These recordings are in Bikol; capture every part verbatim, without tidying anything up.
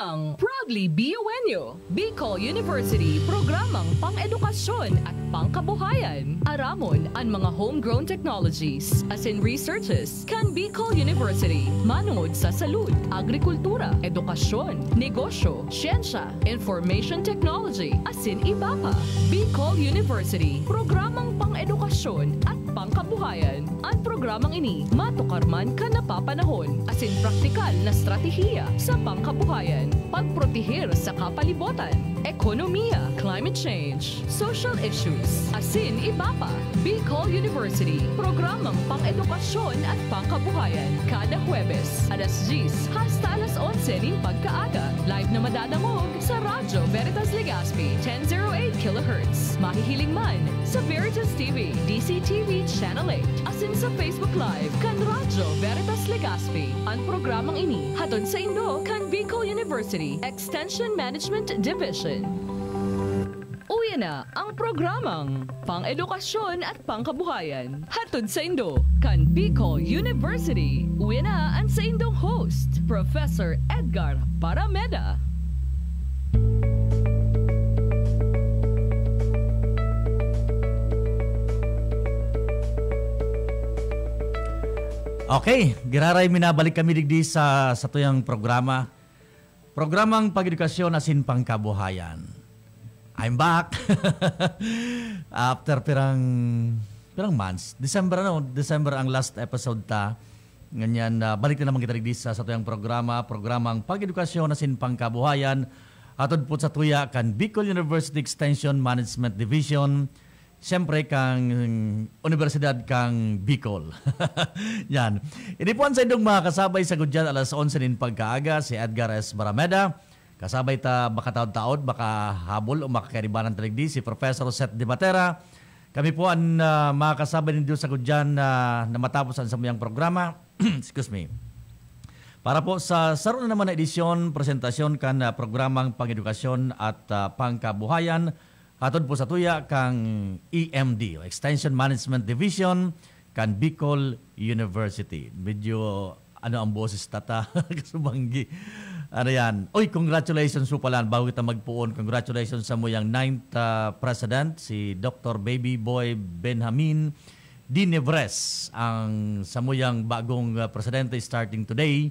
Ang Proudly Biuenyo, Bicol University, programang pang-edukasyon at pangkabuhayan. Aramon an mga homegrown technologies, asin researches kan Bicol University, manongod sa salud, agrikultura, edukasyon, negosyo, siyensya, information technology, asin iba pa. Bicol University, programang pang-edukasyon at pangkabuhayan. An programang ini matukar man kan napapanahon, asin praktikal na estratehiya sa pangkabuhayan, pagproteher sa kapalibotan, ekonomiya, climate change, social issues, asin iba pa. Bicol University, programang pang-edukasyon at pangkabuhayan, kada Huwebes, alas diyes hasta alas onse nin pagkaaga. Live na madadangog sa Radyo Veritas Legazpi, ten zero eight kilohertz. Mahihiling man sa Veritas T V, D C T V Channel eight, asin sa Facebook Live kan Radyo Veritas Legazpi. An programang ini hatod saindo kan Bicol University Extension Management Division. Uya na ang programang Pang-edukasyon at Pangkabuhayan. Hatod saindo kan Bicol University. Uya na an saindong host, Professor Edgar Parameda. Okay, giraray, minabalik kami digdi sa satuyang programa. Programang Pag-edukasyon asin Pangkabuhayan. I'm back. After pirang, pirang months. December, ano? December ang last episode ta. Nganyan, ah, balik na naman kita digdi sa satuyang programa, programang Pag-edukasyon asin Pangkabuhayan. Hatod po satuya kan Bicol University Extension Management Division. Siyempre, kan Universidad kan Bicol. Yan. Ini po an saindong mga kasabay sa gudyan alas onse nin pagkaaga, si Edgar S. Barameda. Kasabay ta makataod-taod, makahabol o makakaibanan ta digdi, si Professor Seth Dimatera. Kami po an, ah, mga kasabay nindo sa gudyan na, na matapos an samuyang programa. Excuse me. Para po sa saro na naman na edisyon, presentasyon kan, ah, programang Pang-edukasyon at, ah, Pangkabuhayan, hatod po satuya kan E M D o Extension Management Division kan Bicol University. Medyo ano ang boses tata, kasubanggi. Ano yan? Uy, congratulations po pala. Bago kita magpoon, congratulations sa muyang ninth, ah, President, si Doctor Baby Boy Benjamin Dinevres, ang samuyang bagong, ah, presidente starting today.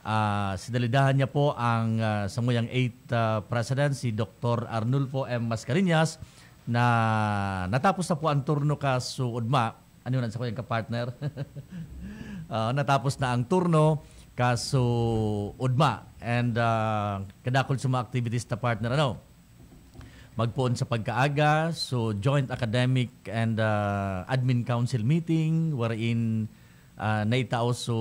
Ah, sinalidahan niya po ang, ah, samuyang eighth, ah, President, si Doctor Arnulfo M. Mascarenhas, na natapos na po ang turno kaso ugma. Ano yun, sa kuyang ka-partner? Ah, natapos na ang turno kaso ugma. And, ah, kadakul sa mga activities na partner, ano? Magpoon sa pagkaaga, so joint academic and, ah, admin council meeting, wherein, ah, naitao so,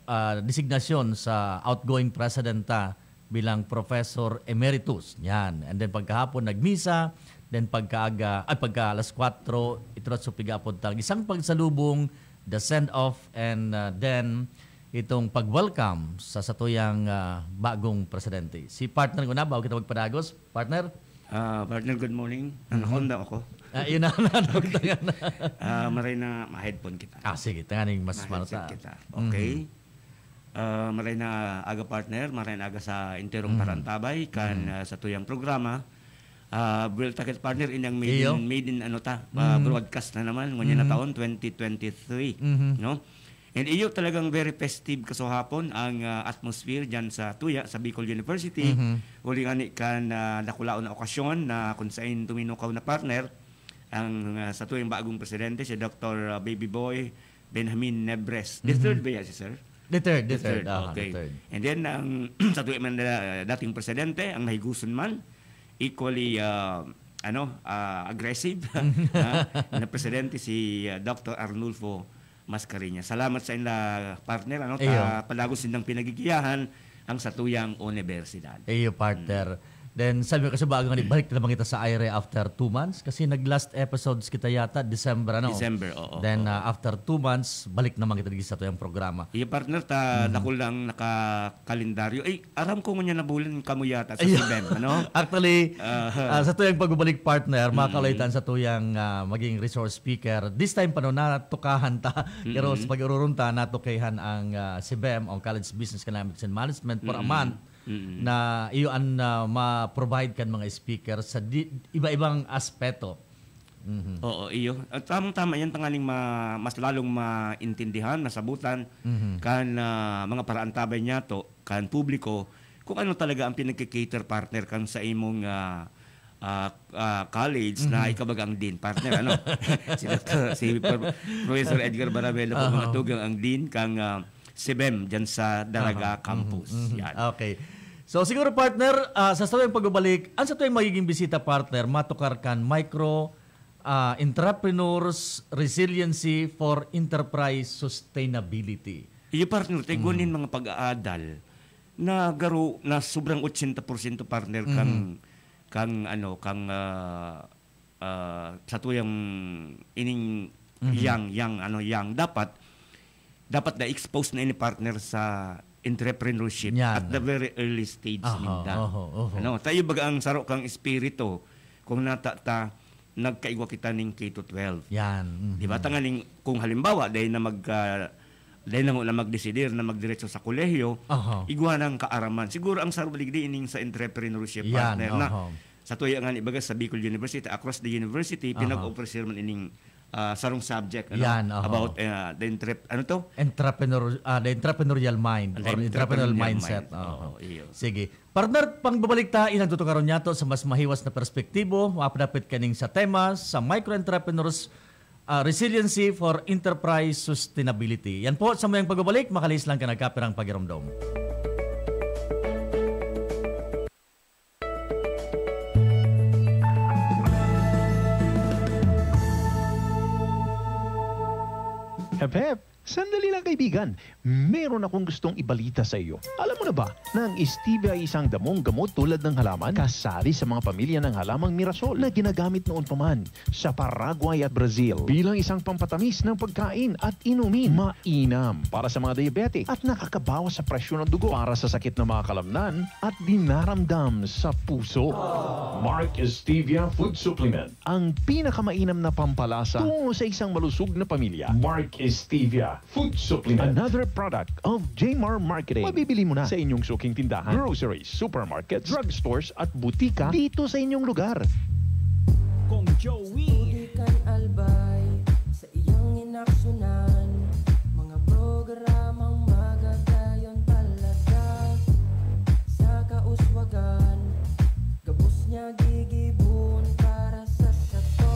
ah, designasyon sa outgoing president ta bilang Professor Emeritus. Yan. And then pagkahapon, nagmisa. Then pagkaaga, ay, pagka alas kwatro, ito na so pigapod tag isang pagsalubong, the send-off, and, ah, then itong pag-welcome sa satuyang, ah, bagong presidente. Si partner ko na, bago kita magpadagos. Partner? Ah, partner, good morning. Nanakonda ako. Ah, yun na, nanakonda na. Ah, maray na ma-headphone kita. Ah, sige, tanganing mas Ma-headset marata. Kita. Okay. Mhm. Ah, maray na aga, partner, maray na aga sa enterong Mm. parantabay kan, Mm. ah, satuyang programa. Ah, well, takit, partner, inyang maiden, Iyo. maiden ano ta, ah, Mm. broadcast na naman, ngunyan na Mhm. taon, twenty twenty-three, Mhm. no? And iyo, talagang very festive kasuhapon ang, ah, atmosphere dyan sa tuya, sa Bicol University. Mhm. Huli ngani kan, ah, dakulaon na okasyon na kung sain tuminukaw na partner ang, ah, satuyang bagong presidente, si Doctor, ah, Baby Boy Benjamin Nebres. The Mhm. third ba yan si sir? The third, the The third, third, aha, the okay. third. And then, ang satuya man na dating presidente, ang nahiguson man, equally, ah, ano, ah, aggressive, ah, na presidente si, ah, Doctor Arnulfo Mascarenhas. Salamat sa inla, partner, ano, Iyo. ta padagos nindang pinagigiyahan ang satuyang unibersidad. Iyo, partner. Mm. Then, sabi ko kasi, bago nga, balik na naman kita sa aire after two months kasi nag-last episodes kita yata, December, ano? December, oo, Then, oo. ah, after two months, balik naman kita dito sa tuyang programa. Iyo, partner, ta Mhm. dakul lang naka-kalendaryo. Ay, aram ko ngunyan na bulan kamo yata sa Iyo. Sibem, ano? Actually, Ah. ah, sa tuyang pagbabalik, partner, mga Mm. kaulaitan, sa tuyang, ah, maging resource speaker. This time pa, no, natukahan ta. Mm. Pero sa pag-ururunta, natukahan ang, ah, Sibem, ang College of Business Economics and Management for a Mm. month. Mm. Na iyo an, ah, ma-provide kan mga speaker sa di-, iba-ibang aspeto. Mhm. Oo, iyo. At tamang-tama yan, tanganing ma-, mas lalong maintindihan, masabutan Mhm. kan, ah, mga paraantabay niyato, kan publiko, kung ano talaga ang pinagki-cater, partner, kan sa imong, ah, ah, ah, college na Mhm. ikaw baga ang dean, partner, ano? Si Doktor, si Pro-, Professor Edgar Baramelo po, mga Aha. tugang, ang dean kang, ah, SIBEM dyan sa Daraga Aha. Mhm, Campus. mhm. Yan. Okay. So, siguro, partner, ah, sa satuyang pagbabalik, ang satuyang magiging bisita, partner, matukar kan micro, ah, entrepreneurs resiliency for enterprise sustainability. Iyo, partner, tayo Mm. gunin mga pag-aadal na garo na sobrang otsenta porsyento, partner, kang, Mhm. kang, ano, kang, ah, ah, satuyang ining Mhm. young, young, ano, young. Dapat, dapat na-expose na ini, partner, sa entrepreneurship Yan. at the very early stage Aha, ninda. oho, oho. Ano, tayo baga ang saro kang espiritu, kung nata ta, nagkaigwa kita ning K to twelve. Yan, Di ba? mhm. Tanganing, kung halimbawa, dahil na mag, ah, dahil na, na magdesidir na magdiretso sa kolehiyo, Aha. igwa ng kaaraman. Siguro ang saro digdi ining sa entrepreneurship, Yan, partner, na oho. sa tuya nga, ibaga sa Bicol University, across the university, Aha. pinag-offer man ining, ah, sarong subject, ano, Yan, oho. about, ah, the entrep-, ano to? Entrepreneur-, ah, the entrepreneurial mind The or entrepreneurial entrepreneurial mindset. mind. Oho. Oo, iyo. Sige. Partner, pangbabalik ta, inang tutukaron niyato sa mas mahiwas na perspektibo, mapadapit kaning sa tema, sa micro entrepreneurs, ah, resiliency for enterprise sustainability. Yan po, sa mayang pagbabalik, makalihis lang ka nagkapirang pagiromdom. Hep, hep! Sandali lang, kaibigan. Meron akong gustong ibalita sa iyo. Alam mo na ba na ang stevia ay isang damong gamot tulad ng halaman? Kasali sa mga pamilya ng halamang mirasol na ginagamit noon pa man sa Paraguay at Brazil bilang isang pampatamis ng pagkain at inumin. Mainam para sa mga diabetic at nakakabawas sa presyon ng dugo, para sa sakit ng mga kalamnan at dinaramdam sa puso. Mark Stevia Food Supplement, ang pinakamainam na pampalasa tungo sa isang malusog na pamilya. Mark Stevia Food Supplement. Another product of J M R Marketing. Mabibili mo na sa inyong suking tindahan, groceries, supermarkets, drugstores, at butika dito sa inyong lugar. Kong Joey. Pudi kan albay sa iyang inaksyonan. Mga programang magagayon talaga sa kauswagan. Gabos niya gigibon para sa sato.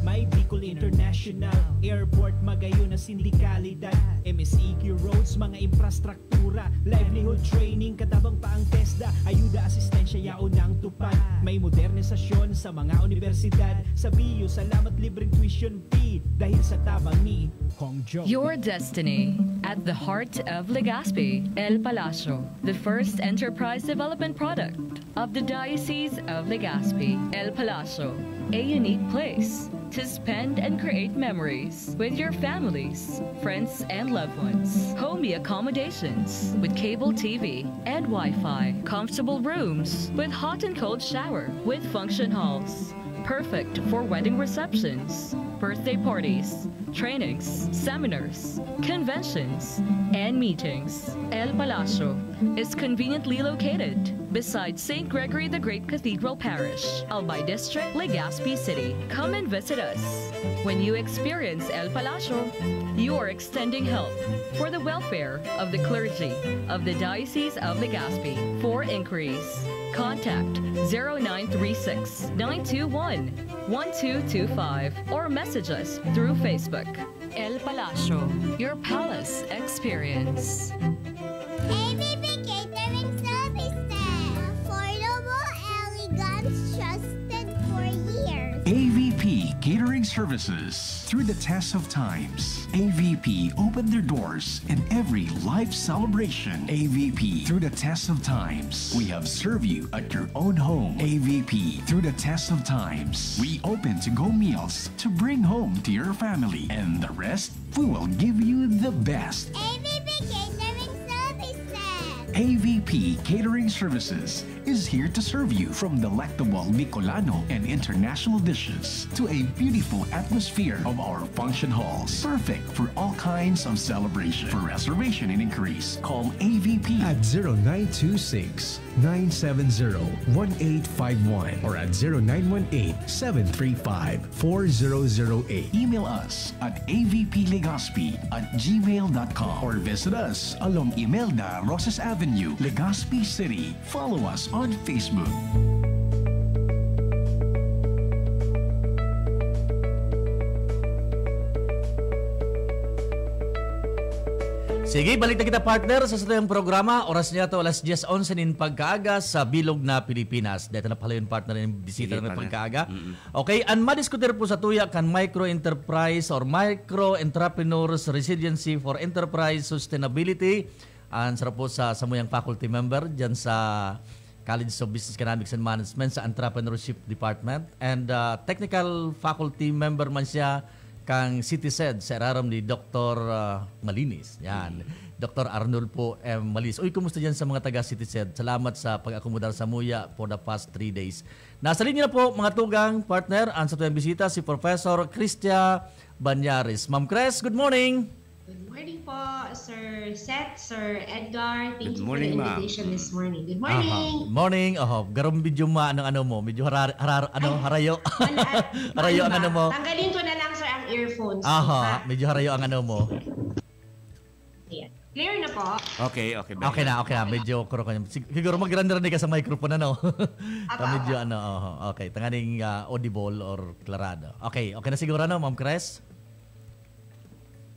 May Bicol International Airport, magayon na sindikalidad, M S E Q roads, mga infrastruktura, livelihood training, katabang pa ang TESDA, ayuda, asistensya, yaon ang tupad. May modernisasyon sa mga universidad, sa B U, salamat libreng tuition fee, dahil sa tabang ni Kong Joe. Your destiny at the heart of Legazpi, El Palacio, the first enterprise development product of the Diocese of Legazpi. El Palacio, a unique place to spend and create memories with your families, friends, and loved ones. Homey accommodations with cable T V and Wi-Fi. Comfortable rooms with hot and cold shower with function halls. Perfect for wedding receptions, birthday parties, trainings, seminars, conventions, and meetings. El Palacio is conveniently located beside Saint Gregory the Great Cathedral Parish, Albay District, Legazpi City. Come and visit us. When you experience El Palacio, you are extending help for the welfare of the clergy of the Diocese of Legazpi. For inquiries, contact zero nine three six, nine two one, one two two five or message us through Facebook. El Palacio, your palace experience. A V P Catering Services. Affordable, elegant, trusted for years. A V P Catering Services. Through the test of times, A V P opened their doors in every life celebration. A V P, through the test of times, we have served you at your own home. A V P, through the test of times, we open to-go meals to bring home to your family. And the rest, we will give you the best. A V P Catering Services. A V P Catering Services is here to serve you, from delectable Bicolano and international dishes to a beautiful atmosphere of our function halls. Perfect for all kinds of celebration. For reservation and inquiries, call A V P at zero nine two six, nine seven zero, one eight five one or at zero nine one eight, seven three five, four zero zero eight. Email us at A V P Legazpi at gmail dot com or visit us along Imelda Rosas Avenue, Legazpi City. Follow us on Facebook. Sige, balik na kita, partner, sa satuyang programa. Oras niya to, alas dyes onse nin pagkaaga sa bilog na Pilipinas. Dito na pala yung partner, yung bisita Sige, na may partner. pagkaaga. Mm-mm. Okay, an madiskutir po sa tuya kan micro enterprise or micro entrepreneurs resiliency for enterprise sustainability. An sarap po sa samuyang faculty member dyan sa College of Business Economics and Management sa Entrepreneurship Department, and, ah, technical faculty member man siya kang CitiSed sa irarom ni Doktor, ah, Malinis. Yan. Mm. Doktor Arnulfo M. Malinis. Uy, kumusta dyan sa mga taga CitiSed? Salamat sa pag-akomodar sa muya for the past three days. Nasa linya na po, mga tugang, partner, ang satuyang bisita, si Professor Cristia Banyares. Ma'am Cres, good morning. Good morning po, Sir Seth, Sir Edgar. Thank Good you for the morning, ma'am. invitation this Mm. morning. Good Aha. morning. Morning. Oho, garong medyo ma-, ano, ano mo, medyo harar-, harar-, ano, harayo. Wala, Harayo ang maiba. ano mo. Tanggalin ko na lang, sir, ang earphones ko, Aha, ha? medyo harayo ang ano mo. Ayan. Clear na po? Okay, okay, very Okay na, good. okay na. Medyo kuro ka. Sig-, siguro magrandi-randi ka sa microphone, ano? Apa, Medyo apa. ano, oho. Okay, tanganing, ah, audible or klarado. Okay, okay na siguro, ano, Ma'am Cres?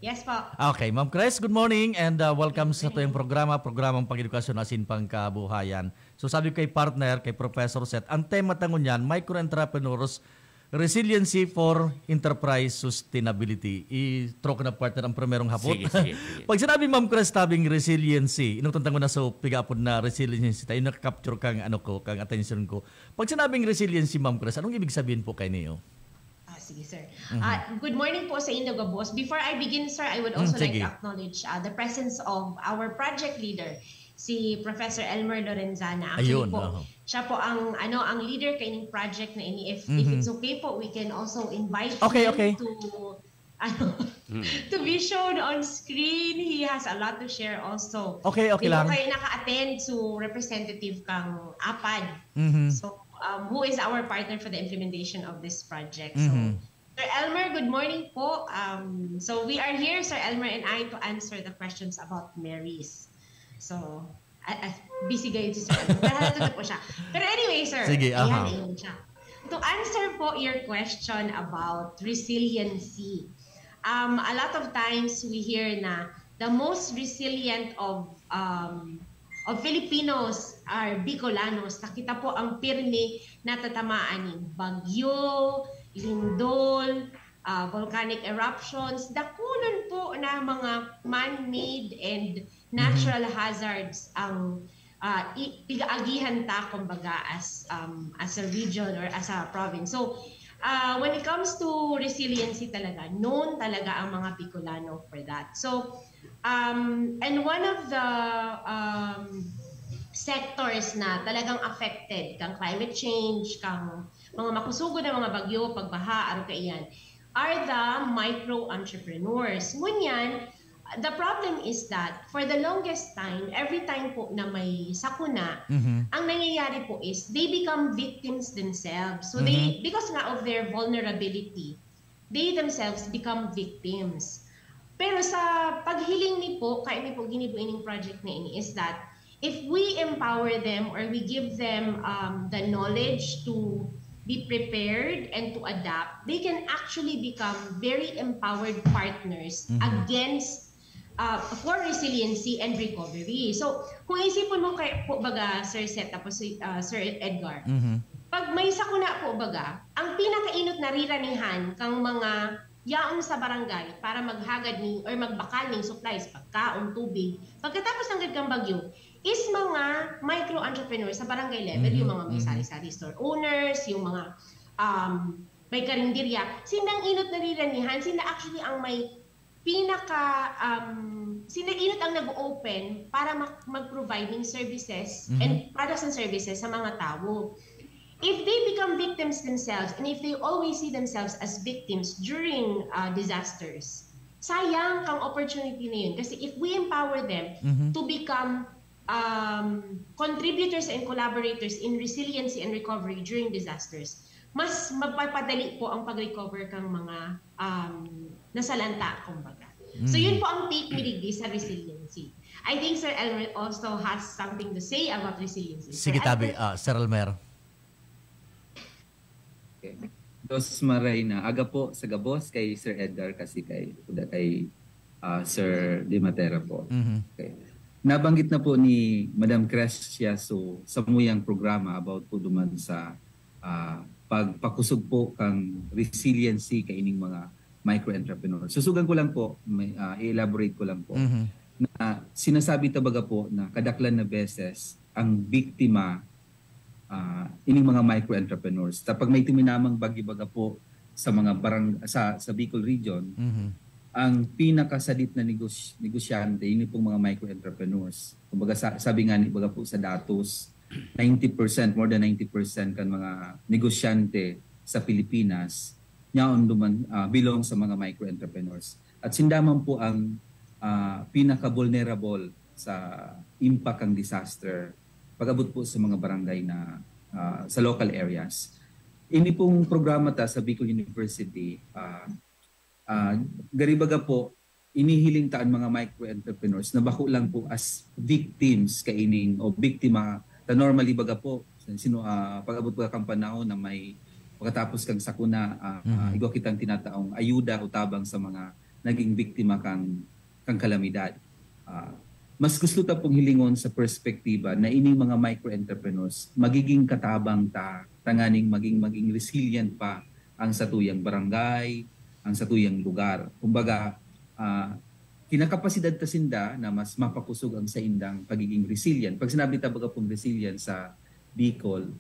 Yes po. Okay, Ma'am Cres, good morning and, ah, welcome Good sa tuyang morning. programa, programang Pag-edukasyon asin Pangkabuhayan. So, sabi ko kay partner, kay Professor Seth, ang tema ta ngunyan, micro entrepreneurs, resiliency for enterprise sustainability. I-throw ko na, partner, ang primerong hapot. Sige, sige, sige. Pag sinabi, Ma'am Cres, tabing resiliency, inutang ta ngunyan sa piga-apod na resiliency, tayo naka-capture kang, ano ko, kang atensyon ko. Pag sinabing resiliency, Ma'am Cres, anong ibig sabihin po kayo niyo? Ah, sige, sir. Mhm. Ah, good morning po sa indo gabos. Before I begin, sir, I would Mm, also like sige. to acknowledge, ah, the presence of our project leader, si Professor Elmer Lorenzana. Actually Ayun, po, aha. siya po ang, ano, ang leader kaining project na ini. If, if Mhm. it's okay po, we can also invite Okay, him okay. to, ano, Mm. to be shown on screen. He has a lot to share also. Okay, okay Di po lang. kayo naka-attend, so representative kang apad. Mhm. So, um, who is our partner for the implementation of this project. So, Mhm. Sir Elmer, good morning po. Um, so, we are here, Sir Elmer and I, to answer the questions about Mary's. So, ah, ah, busy ngayon si Sir Elmer. Pero nandito po siya. Pero anyway, sir. Sige, Ayan, aha. ayun siya. To answer po your question about resiliency, um, a lot of times we hear na the most resilient of, um, of Filipinos are Bicolanos. Na kita po ang pirmi natatamaan ning bagyo, lindol, ah, volcanic eruptions. Dakulan po na mga man-made and Mhm. natural hazards ang, ah, i-, pigaagihan ta, kumbaga, as, um, as a region or as a province. So, ah, when it comes to resiliency talaga, known talaga ang mga Bicolano for that. So, um, and one of the, um, sectors na talagang affected kang climate change, kang mga makusugod na mga bagyo, pagbaha, aro kaiyan, are the micro entrepreneurs. Ngunyan, the problem is that for the longest time, every time po na may sakuna, Mhm. ang nangyayari po is they become victims themselves. So they, Mhm. because nga of their vulnerability, they themselves become victims. Pero sa paghiling mi po, kaya mi po ginibo ining project na ini is that if we empower them or we give them, um, the knowledge to be prepared and to adapt, they can actually become very empowered partners Mhm. against, uh, for resiliency and recovery. So, kung isipon mo kay, po baga, Sir Seth, tapos si, uh, Sir Edgar, Mhm. pag may sakuna po baga, ang pinakainot na riranihan kang mga yaon sa barangay para maghagad ni or magbakal ning supplies, pagkaon, tubig, pagkatapos nanggad kang bagyo, is mga micro entrepreneurs sa barangay level, Mhm, yung mga may mhm. sari-sari store owners, yung mga, um, may karinderya, sindang inot na riranihan, sinda actually ang may pinaka, um, sila inot ang nag-open para mag- mag-provide ng services Mhm. and products and services sa mga tao. If they become victims themselves and if they always see themselves as victims during uh, disasters, sayang kang opportunity na yun. Kasi if we empower them Mhm. to become um, contributors and collaborators in resiliency and recovery during disasters, mas mapapadali po ang pag-recover kang mga um, nasalanta, kumbaga. So Mhm. yun po ang take mi digdi sa resiliency. I think Sir Elmer also has something to say about resiliency. Sir Sige, tabi, Elmer? ah, Sir Elmer. Okay. Dos Marina, aga po sa gabos kay Sir Edgar kasi kay kuda kay ah, Sir Dimatera po. Mhm. Okay. Nabanggit na po ni Madam Cresia so sa muyang programa about po duman sa ah, pagpakusog po kang resiliency kaining mga micro entrepreneurs. Susugan ko lang po, may, ah, i-elaborate ko lang po Mhm. na sinasabi ta baga po na kadaklan na beses ang biktima ah, ining mga micro entrepreneurs. Ta pag may tuminamang bagyo baga po sa mga barang sa sa Bicol region, Mhm. ang pinakasadit na negos- negosyante ini pong mga micro entrepreneurs. Kumbaga sa, sabi nga ni baga po sa datos, ninety percent, more than ninety percent kan mga negosyante sa Pilipinas yaon duman ah, belong sa mga micro entrepreneurs. At sinda man po ang ah, pinaka-vulnerable sa impact ng disaster pag-abot po sa mga barangay na ah, sa local areas. Ini pong programa ta sa Bicol University, ah, ah, gari baga po, inihiling ta ang mga micro entrepreneurs na bako lang po as victims kaining o biktima ta normally baga po sino ah, pag-abot baga kang panahon na may pagkatapos kang sakuna ah, ah, Mhm. igwa kitang tinataong ayuda o tabang sa mga naging biktima kang kang kalamidad. Ah, mas gusto ta pong hilingon sa perspektiba na ining mga micro entrepreneurs magiging katabang ta tanganing maging maging resilient pa ang satuyang barangay, ang satuyang lugar. Kumbaga, ah, kinakapasidad ta sinda na mas mapakusog ang saindang pagiging resilient. Pag sinabi ta baga pong resilient sa Bicol,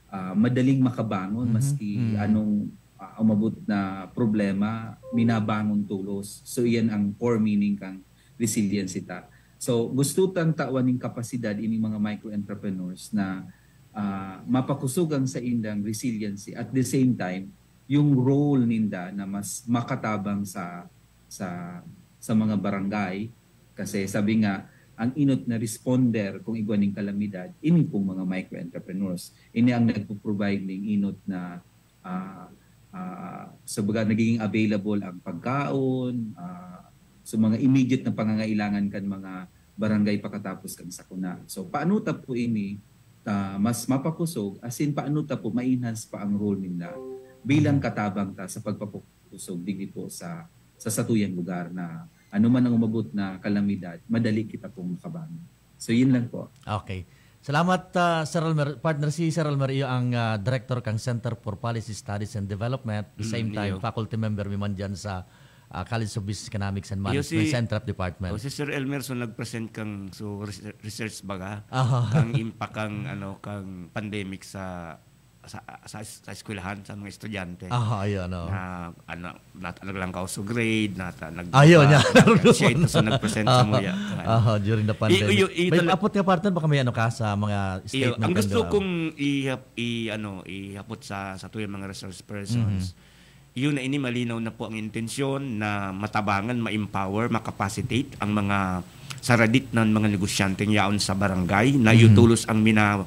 ah, madaling makabangon Mhm. maski Mm. anong ah, umabot na problema, minabangon tolos. So iyan ang core meaning kang resiliency ta. So gusto tang tawan ning kapasidad ining mga micro entrepreneurs na ah, mapakusog ang saindang resiliency. At the same time, yung role ninda na mas makatabang sa sa sa mga barangay kasi sabi nga ang inot na responder kung igwa ning kalamidad ini pong mga micro entrepreneurs. Ini ang nagpo-provide ning inot na ah, ah, sa baga nagiging available ang pagkaon, ah, sa mga immediate na pangangailangan kan mga barangay pakatapos kan sakuna. So paano ta po ini ah, mas mapakusog, as in paano ta po ma-enhance pa ang role ninda bilang katabang ta sa pagpapakusog digdi po sa sa satuyang lugar na ano man ang umabot na kalamidad, madali kita pong makabangon. So yun lang po. Okay. Salamat, ah, Sir Elmer. Partner, si Sir Elmer, iyo ang ah, Director kang Center for Policy Studies and Development. The same Mm, time, iyo. faculty member mi man dyan sa ah, College of Business Economics and Iyo, Management, si- Centrap Department. O, si Sir Elmer so nag-present kang so res- research baga Aha. kang impact kang ano kang pandemic sa sa sa, sa eskwelahan sa mga estudyante. Aha, ayun, oh. Na ano nata naglangkaw so grade, nata nag Ayun, yan. siya ito sa nag-present sa muya. Aha, during the pandemic. Iyo, iyo, May tala- apot nga partner, baka may ano ka sa mga Iyo, statement ang ka gusto doon. kong ihap, i ano ihapot sa sa tuyang mga resource persons. Mhm. Yun na ini malinaw na po ang intensyon na matabangan, ma-empower, makapacitate ang mga saradit ng mga negosyanteng yaon sa barangay na Mhm. itulos ang mina,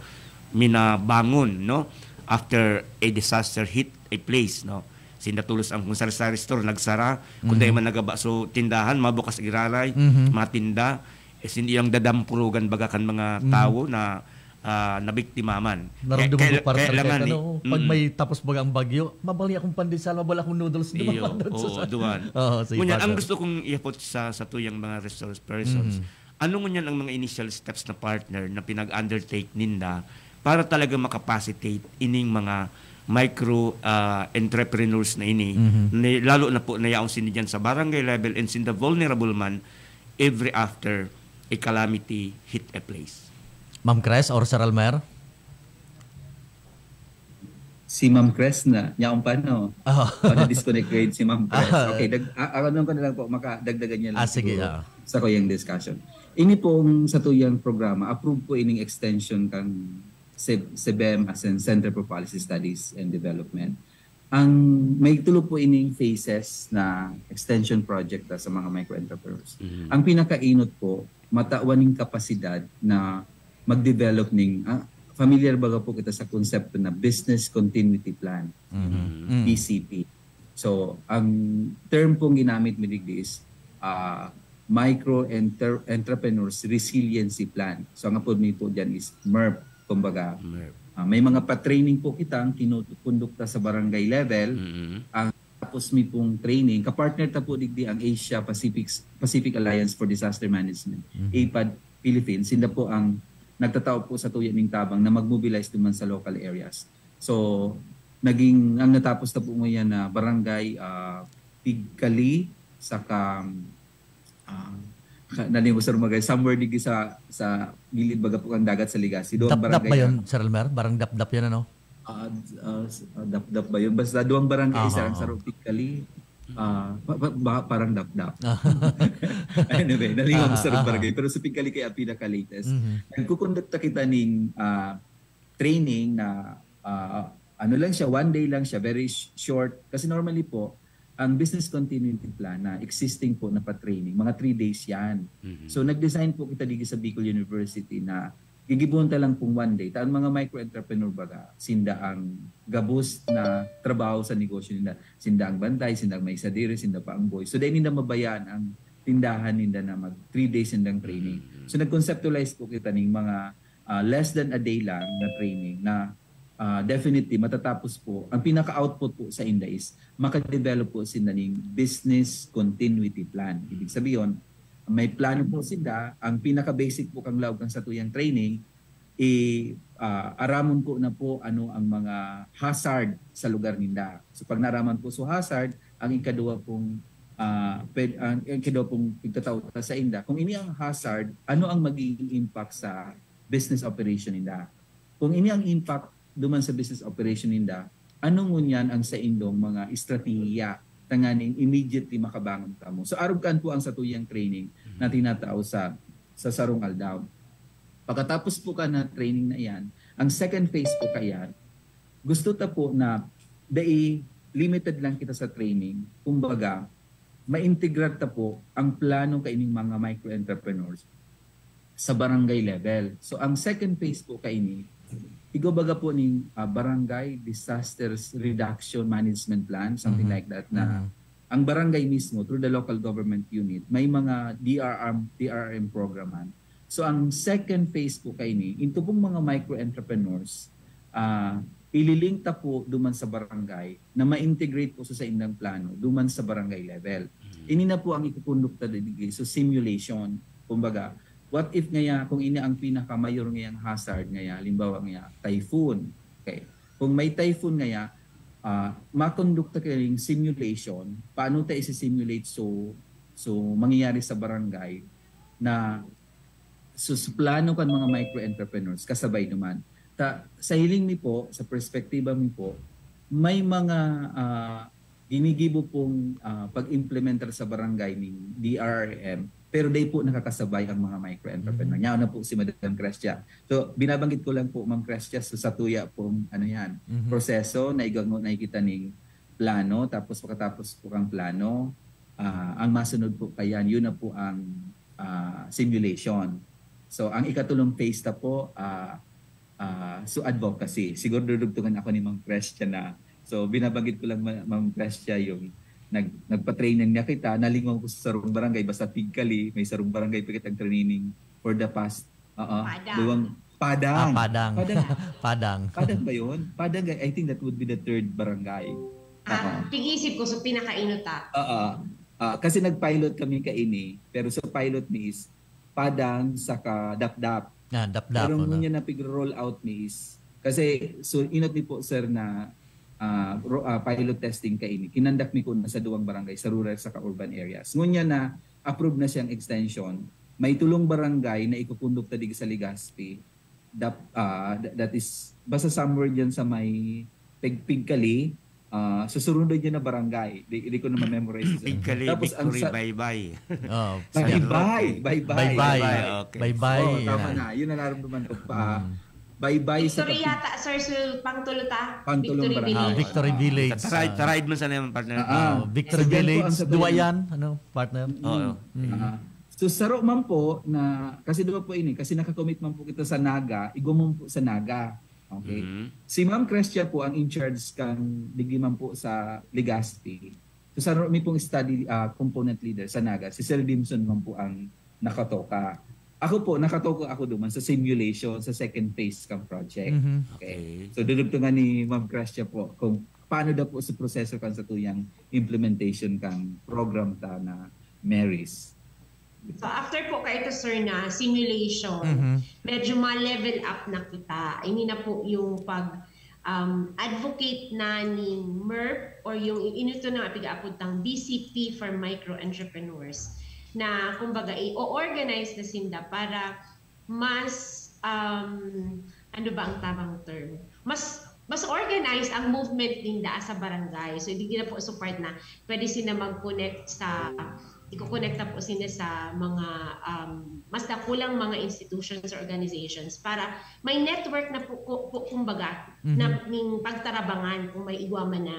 minabangon, no, after a disaster hit a place, no. Sinda tulos ang kung sari-sari store nagsara, kung Mhm. dahil man nagaba so tindahan, mabukas giraray, Mhm. matinda, eh, hindi yung dadampurugan baga kan mga Mhm. tao na ah, nabiktima man. Naramdaman Kaya- ko, partner, kailangan kahit ni- ano, pag Mm. may tapos baga ang bagyo, mabali akong pandesal, mabali akong noodles. Iyo, oo, duwan. Oo, sige, Ngunyan, ang partner. gusto kong ihapot sa sa tuyang mga resource persons, Mhm. ano ngunyan ang mga initial steps na, partner, na pinag-undertake ninda para talaga makapacitate ining mga micro ah, entrepreneurs na ini, Mhm. ni, lalo na po na yaong sini dyan sa barangay level and sinda vulnerable man every after a calamity hit a place. Ma'am Cres or Sir Elmer? Si Ma'am Cres na, yaon pa, no? Oh. Ano, disconnect grade si Ma'am Cres. Ah. Okay, dag, ah, ano ko na lang po, makadagdagan niya lang Ah, sige, siguro ah. sa kuyang discussion. Ini pong sa tuyang programa, approve po ining extension kang C-, CBEM as in Center for Policy Studies and Development. Ang may tulo po ining phases na extension project ta sa mga micro-entrepreneurs. Ang pinakainot po, matawan ning kapasidad na mag-develop ning, ah, familiar baga po kita sa konsepto na business continuity plan, Mhm. B C P. So, ang term pong ginamit mi digdi is, ah, micro enter-, entrepreneurs resiliency plan. So, ang apod mi po dyan is merp, kumbaga. Merp. Ah, may mga pa-training po kita ang kinukundukta sa barangay level. Mm. Ang tapos mi pong training, kapartner ta po digdi ang Asia Pacific Pacific Alliance for Disaster Management, APAD Philippines. Sinda po ang nagtatao po sa tuya ning tabang na mag-mobilize duman sa local areas. So, naging, ang natapos na po ngayon na barangay, ah, Pigkali, saka, ah, ka- nalimos sa Rumagay, somewhere digdi sa, sa gilid baga po ang dagat sa Legazpi. Doon Dapdap barangay ba yun, na- Sir Elmer? Parang Dapdap yun, ano? Ah, ah, s- ah, Dapdap ba yun? Basta duwang barangay, Aha, isa lang oo. sa Pigkali. Ah, pa, pa, ba, parang Dapdap. Anyway, nalingaw Aha, sa aha. barangay. Pero sa Pigkali kaya pinaka-latest. Mhm. Nagkukondukta kita ning, ah, training na, ah, ano lang siya, one day lang siya, very sh- short. Kasi normally po, ang business continuity plan na existing po na pa-training, mga three days yan. Mhm. So, nag-design po kita dito sa Bicol University na gigibuhon ta lang pong one day. Ta ang mga micro-entrepreneur baga, sinda ang gabos na trabaho sa negosyo ninda. Sinda ang bantay, sinda ang may sadiri, sinda pa ang boy. So, dahil ninda mabayaan ang tindahan ninda na mag three days nindang training. So, nag-conceptualize po kita ning mga, ah, less than a day lang na training na, ah, definitely matatapos po. Ang pinaka-output po sa inda is makadevelop po sinda ning business continuity plan. Ibig sabihin, may plano po sinda. Ang pinaka-basic po kang laog kang satuyang training, i, ah, aramon po na po ano ang mga hazard sa lugar ninda. So, pag naaraman po so hazard, ang ikaduwa pong, ah, pwed-, ang ikaduwa pong pagtatao ta sa inda, kung ini ang hazard, ano ang magiging impact sa business operation ninda? Kung ini ang impact duman sa business operation ninda, ano ngunyan ang saindong mga estratehiya tanganing immediately makabangon kamo? So, arog kaan po ang satuyang training na tinatao sa, sa sarong aldaw. Pagkatapos po ka na training na iyan, ang second phase po kayan, gusto ta po na dai limited lang kita sa training. Kumbaga, ma-integrate ta po ang plano kaining mga micro-entrepreneurs sa barangay level. So, ang second phase po kaini, igwa baga po ning, ah, Barangay Disasters Reduction Management Plan, something Mhm. like that, na Mhm. ang barangay mismo, through the local government unit, may mga D R R, D R R M program man. So, ang second phase po kaini, into pong mga micro-entrepreneurs, ah, ililink ta po duman sa barangay na ma-integrate po sa saindang plano duman sa barangay level. Ini na po ang ikukundukta digdi. So, simulation. Kumbaga, what if ngaya, kung ini ang pinakamayor ngayang hazard ngaya, halimbawa ngaya, typhoon. Okay. Kung may typhoon ngaya, ah, makondukta kayong simulation, paano ta isi-simulate so, so mangyayari sa barangay na so, sa plano kan mga micro-entrepreneurs, kasabay naman. Ta, sa hiling mi po, sa perspektiba mi po, may mga, ah, ginigibo pong, ah, pag-implementar sa barangay ning D R R M, pero dai po nakakasabay ang mga micro-entrepreneur. Yaon na po si Madam Crescia. So, binabanggit ko lang po, Ma'am Crescia, so, sa tuya pong, ano yan, Mhm. proseso na igwa nakikita ning plano, tapos pagkatapos po kang plano, ah, ang masunod po kayan, yun na po ang, ah, simulation. So, ang ikatulong phase ta po, ah, ah, so advocacy. Siguro dudugtungan ako ni Ma'am Crescia na. So, binabanggit ko lang, Ma-, Ma'am Crescia, yung nag-, nagpa-training na kita, nalingaw ko sa sarong barangay, basta Pigkali, may sarong barangay pa kitang training for the past, oo, Padang. duwang, Padang. Ah, Padang. Padang. Padang. Padang ba yun? Padang, I think that would be the third barangay. Ah, tig-isip ko, so pinakainot ah. Oo. Ah, kasi nag-pilot kami kaini, pero sa pilot mi is Padang saka Dapdap. Ah, Dapdap. Pero Ano? Ngunyan na pigro-roll out mi is, kasi so inot mi po, sir, na ah, ro- ah, pilot testing kaini. Kinandak mi ko na sa duwang barangay, sa rural saka urban areas. Ngunyan na approve na siyang extension, may tulong barangay na ikukundukta digdi sa Legazpi. Dap, ah, th- that is, basta somewhere dyan sa may Pig-, Pigkali, ah, susurundod niya na barangay. Di, di ko na ma-memorize. Pigkali, Tapos ang Victory, sa- Bye-bye. Oh, Bye-bye, bye-bye, Bye-bye. Bye-bye, okay. Bye-bye. Oh, tama Yan. na. Yun ang nararamdaman ko pa. Bye-bye sa Victory kapit- yata, sir, so pangtulo ta. Pangtulong Victory barangay. Ah, Village. Victory Village. Taride, taride man sana yung partner. Ah, ah. Oh, Victory So, dyan po Village, ang sa Duwayan, ano, partner? Oo. Mm. Ah, so saro man po na, kasi duwa po ini, kasi nakakommit man po kita sa Naga, igwa man po sa Naga. Okay? Mhm. Si Ma'am Crescia po ang in charge kan digdi man po sa Legazpi. So saro mi pong study ah, component leader sa Naga, si Sir Dimson man po ang nakatoka. Ako po, nakatoka ako duman sa simulation, sa second phase kang project. Mhm. Okay. So dudugtungan ni Ma'am Crescia po kung paano daw po sa proseso kan sa tuyang implementation kang program ta na Mary's. So after po kaito, sir, na simulation, Mhm. medyo ma-level up na kita. Ini na po yung pag um, advocate na ni MERP or yung inito na pigaapod tang B C P for micro entrepreneurs na kumbaga i-organize na sinda para mas um, ano ba ang tamang term? Mas mas organized ang movement ninda sa barangay. So, hindi na po support na pwede sila mag-connect sa, iko-connect na po sila sa mga um, mas dakulang mga institutions or organizations para may network na po, po, po kumbaga Mhm. na ning pagtarabangan kung may igwa man na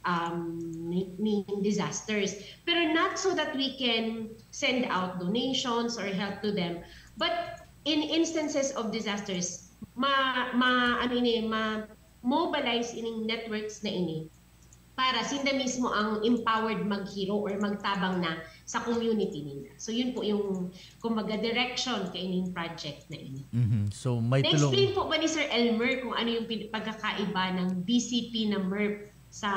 um, ni, ni disasters. Pero not so that we can send out donations or help to them. But in instances of disasters, ma, ma ano ini, ma mobilize ining networks na ini para sinda mismo ang empowered maghiro or magtabang na sa community nila. So yun po yung kumbaga direction kaining project na ini. Mhm. So may Na-explain tulong. po ba ni Sir Elmer kung ano yung pin- pagkakaiba ng B C P na MERP sa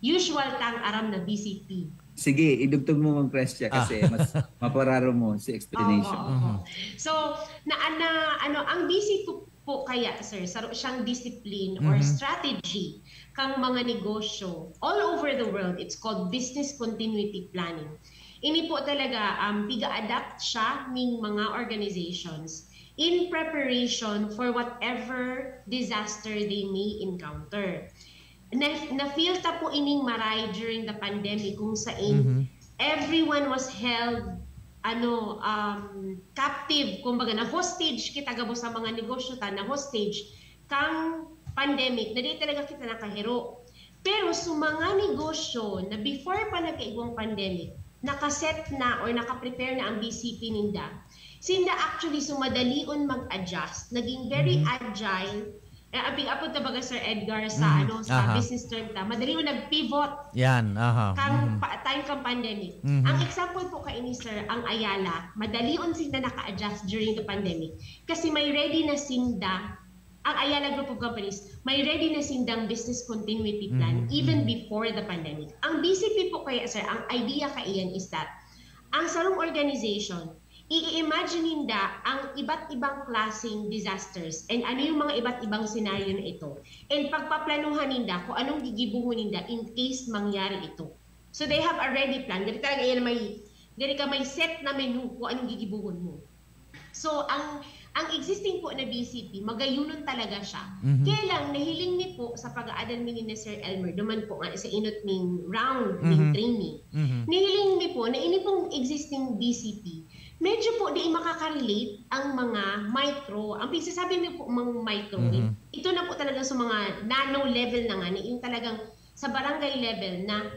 usual tang aram na B C P? Sige, idugtog mo, Ma'am Crescia, kasi mas mapararo mo si explanation. Oo, oo. So, na, na ano, ang B C P po kaya, sir, saro siyang discipline or Mhm. strategy kang mga negosyo all over the world. It's called business continuity planning. Ini po talaga, um, piga-adapt siya ning mga organizations in preparation for whatever disaster they may encounter. Na, na-feel ta po ining maray during the pandemic kung sain Mhm. everyone was held ano um captive, kumbaga na hostage kita gabos sa mga negosyo ta, na hostage kang pandemic na di talaga kita nakahiro. Pero sa mga negosyo na before pa nagkaigwang pandemic, nakaset na or nakaprepare na ang B C P ninda, sinda actually sumadalion mag-adjust, naging very Mhm. agile. Eh, ang pig-apod ta baga, Sir Edgar, sa Mhm. ano sa Aha. business term ta, madalion nag-pivot Yan, aha. kang Mhm. pa, time kang pandemic. Mhm. Ang example po kaini, sir, ang Ayala, madalion sinda naka-adjust during the pandemic kasi may ready na sinda, ang Ayala Group of Companies, may ready na sindang business continuity plan Mhm, even mhm. before the pandemic. Ang B C P po kaya, sir, ang idea kaiyan is that ang sarong organization, i-imagine ninda ang iba't ibang klaseng disasters and ano yung mga iba't ibang scenario na ito. And pagpaplanuhan ninda kung anong gigibuhon ninda in case mangyari ito. So they have a ready plan. Diri talaga yan may, diri ka may set na menu kung anong gigibuhon mo. So ang ang existing po na B C P, magayunon talaga siya. Mhm. Kaya lang, nahiling mi po sa pag-aadal mi ni Sir Elmer, duman po nga sa inot ning round ning Mhm. training. Mhm. Nahiling mi po na ini pong existing B C P, medyo po di makaka-relate ang mga micro. Ang pinagsasabi mi po mga micro, Mhm. ito na po talaga sa mga nano level na nga, yung talagang sa barangay level na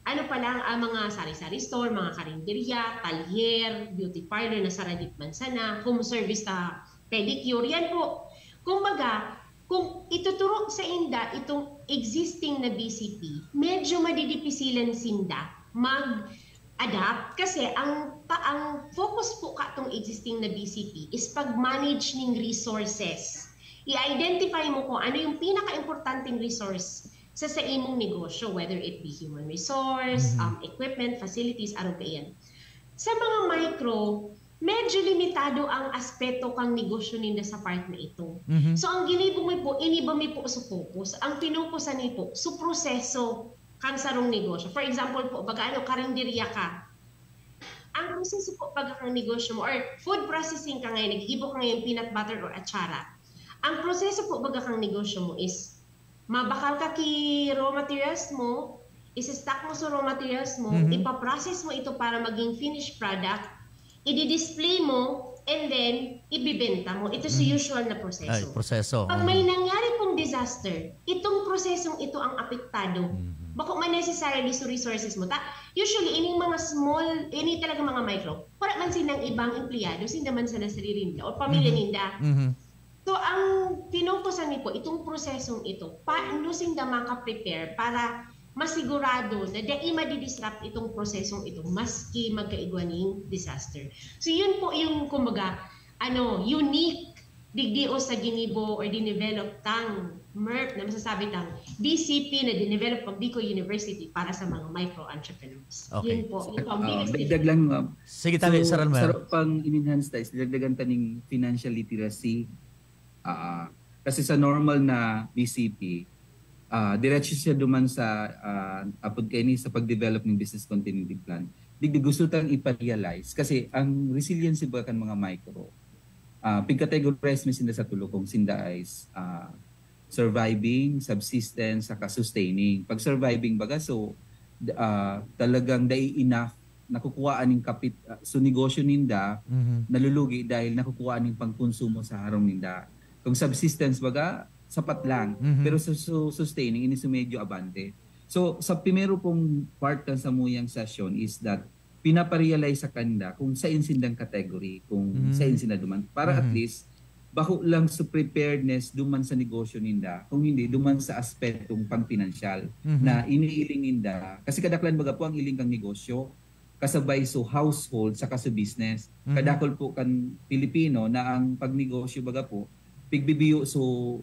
ano pa lang ang mga sari-sari store, mga karinderya, talyer, beauty parlor na saragit man sana, home service ta pedicure, yan po. Kumbaga, kung ituturo sa inda itong existing na B C P, medyo madidipisilan sinda mag-adapt kasi ang pa, ang focus po katong existing na B C P is pag-manage ning resources. I-identify mo kung ano yung pinaka-importanting resource sa sa imong negosyo, whether it be human resource, Mhm. um, equipment, facilities, arog kaiyan. Sa mga micro, medyo limitado ang aspeto kang negosyo ninda sa part na ito. Mhm. So ang ginibo mi po, iniba mi po sa focus. Ang pinukusan mi po, sa proseso kang sarong negosyo. For example po, baga ano, karinderya ka. Ang proseso po baga kang negosyo mo, or food processing ka ngayon, nagigibo ka ngayon peanut butter or atsara. Ang proseso po baga kang negosyo mo is Mabakal ka ki raw materials mo, isa-stock mo sa raw materials mo, Mhm. ipaprocess mo ito para maging finished product, i-display mo, and then ibibenta mo. Ito sa Mhm. usual na proseso. Ay, proseso. Pag Mhm. may nangyari pong disaster, itong prosesong ito ang apektado. Mhm. Bako man necessarily sa resources mo. Ta, usually, ining mga small, ini talaga mga micro, wala man silang ibang empleyado, sinda man sana sarili nila o pamilya Mhm. ninda. Mhm. So, ang pinukusan mi po, itong prosesong ito, paano sinda maka-prepare para masigurado na dai madidisrupt itong prosesong ito maski magkaigwa ning disaster. So, yun po yung, kumbaga, ano, unique digdi o sa ginibo or dinevelop tang merp na masasabi tang B C P na dinevelop pag Bicol University para sa mga micro-entrepreneurs. Okay. Yun po, yung pang Ah, biggest dagdag lang, ma'am. Sige, tabi, So, Sir Almer. Sa pang enhance tayo, dagdagan ta ning financial literacy. Ah, kasi sa normal na B C P, ah, diretso siya duman sa, ah, apod kaini sa pag-develop ng business continuity plan. Digdi gusto tang ipa-realize kasi ang resiliency ba kan mga micro, ah, pig-categorize mi sinda sa tulo kung sinda ay, ah, surviving, subsistence, saka sustaining. Pag surviving baga, so, d- ah, talagang dai enough, nakukuha aning kapit, ah, so negosyo ninda, Mhm. nalulugi dahil nakukuha aning pangkonsumo sa harong ninda. Kung subsistence baga, sapat lang. Mhm. Pero sa so, sustaining, ini so medyo abante. So, sa primero pong part kan samuyang session is that pinaparealize sa kanila kung sain sindang category, kung Mm. sain sinda duman. Para at Mhm. least, bako lang sa preparedness duman sa negosyo ninda, kung hindi, duman sa aspetong pangpinansyal Mhm. na iniiling ninda. Kasi kadaklan baga po ang iling kang negosyo, kasabay so household, saka so business. Mhm. Kadakol po kan Pilipino na ang pagnegosyo baga po, pigbibiyo so,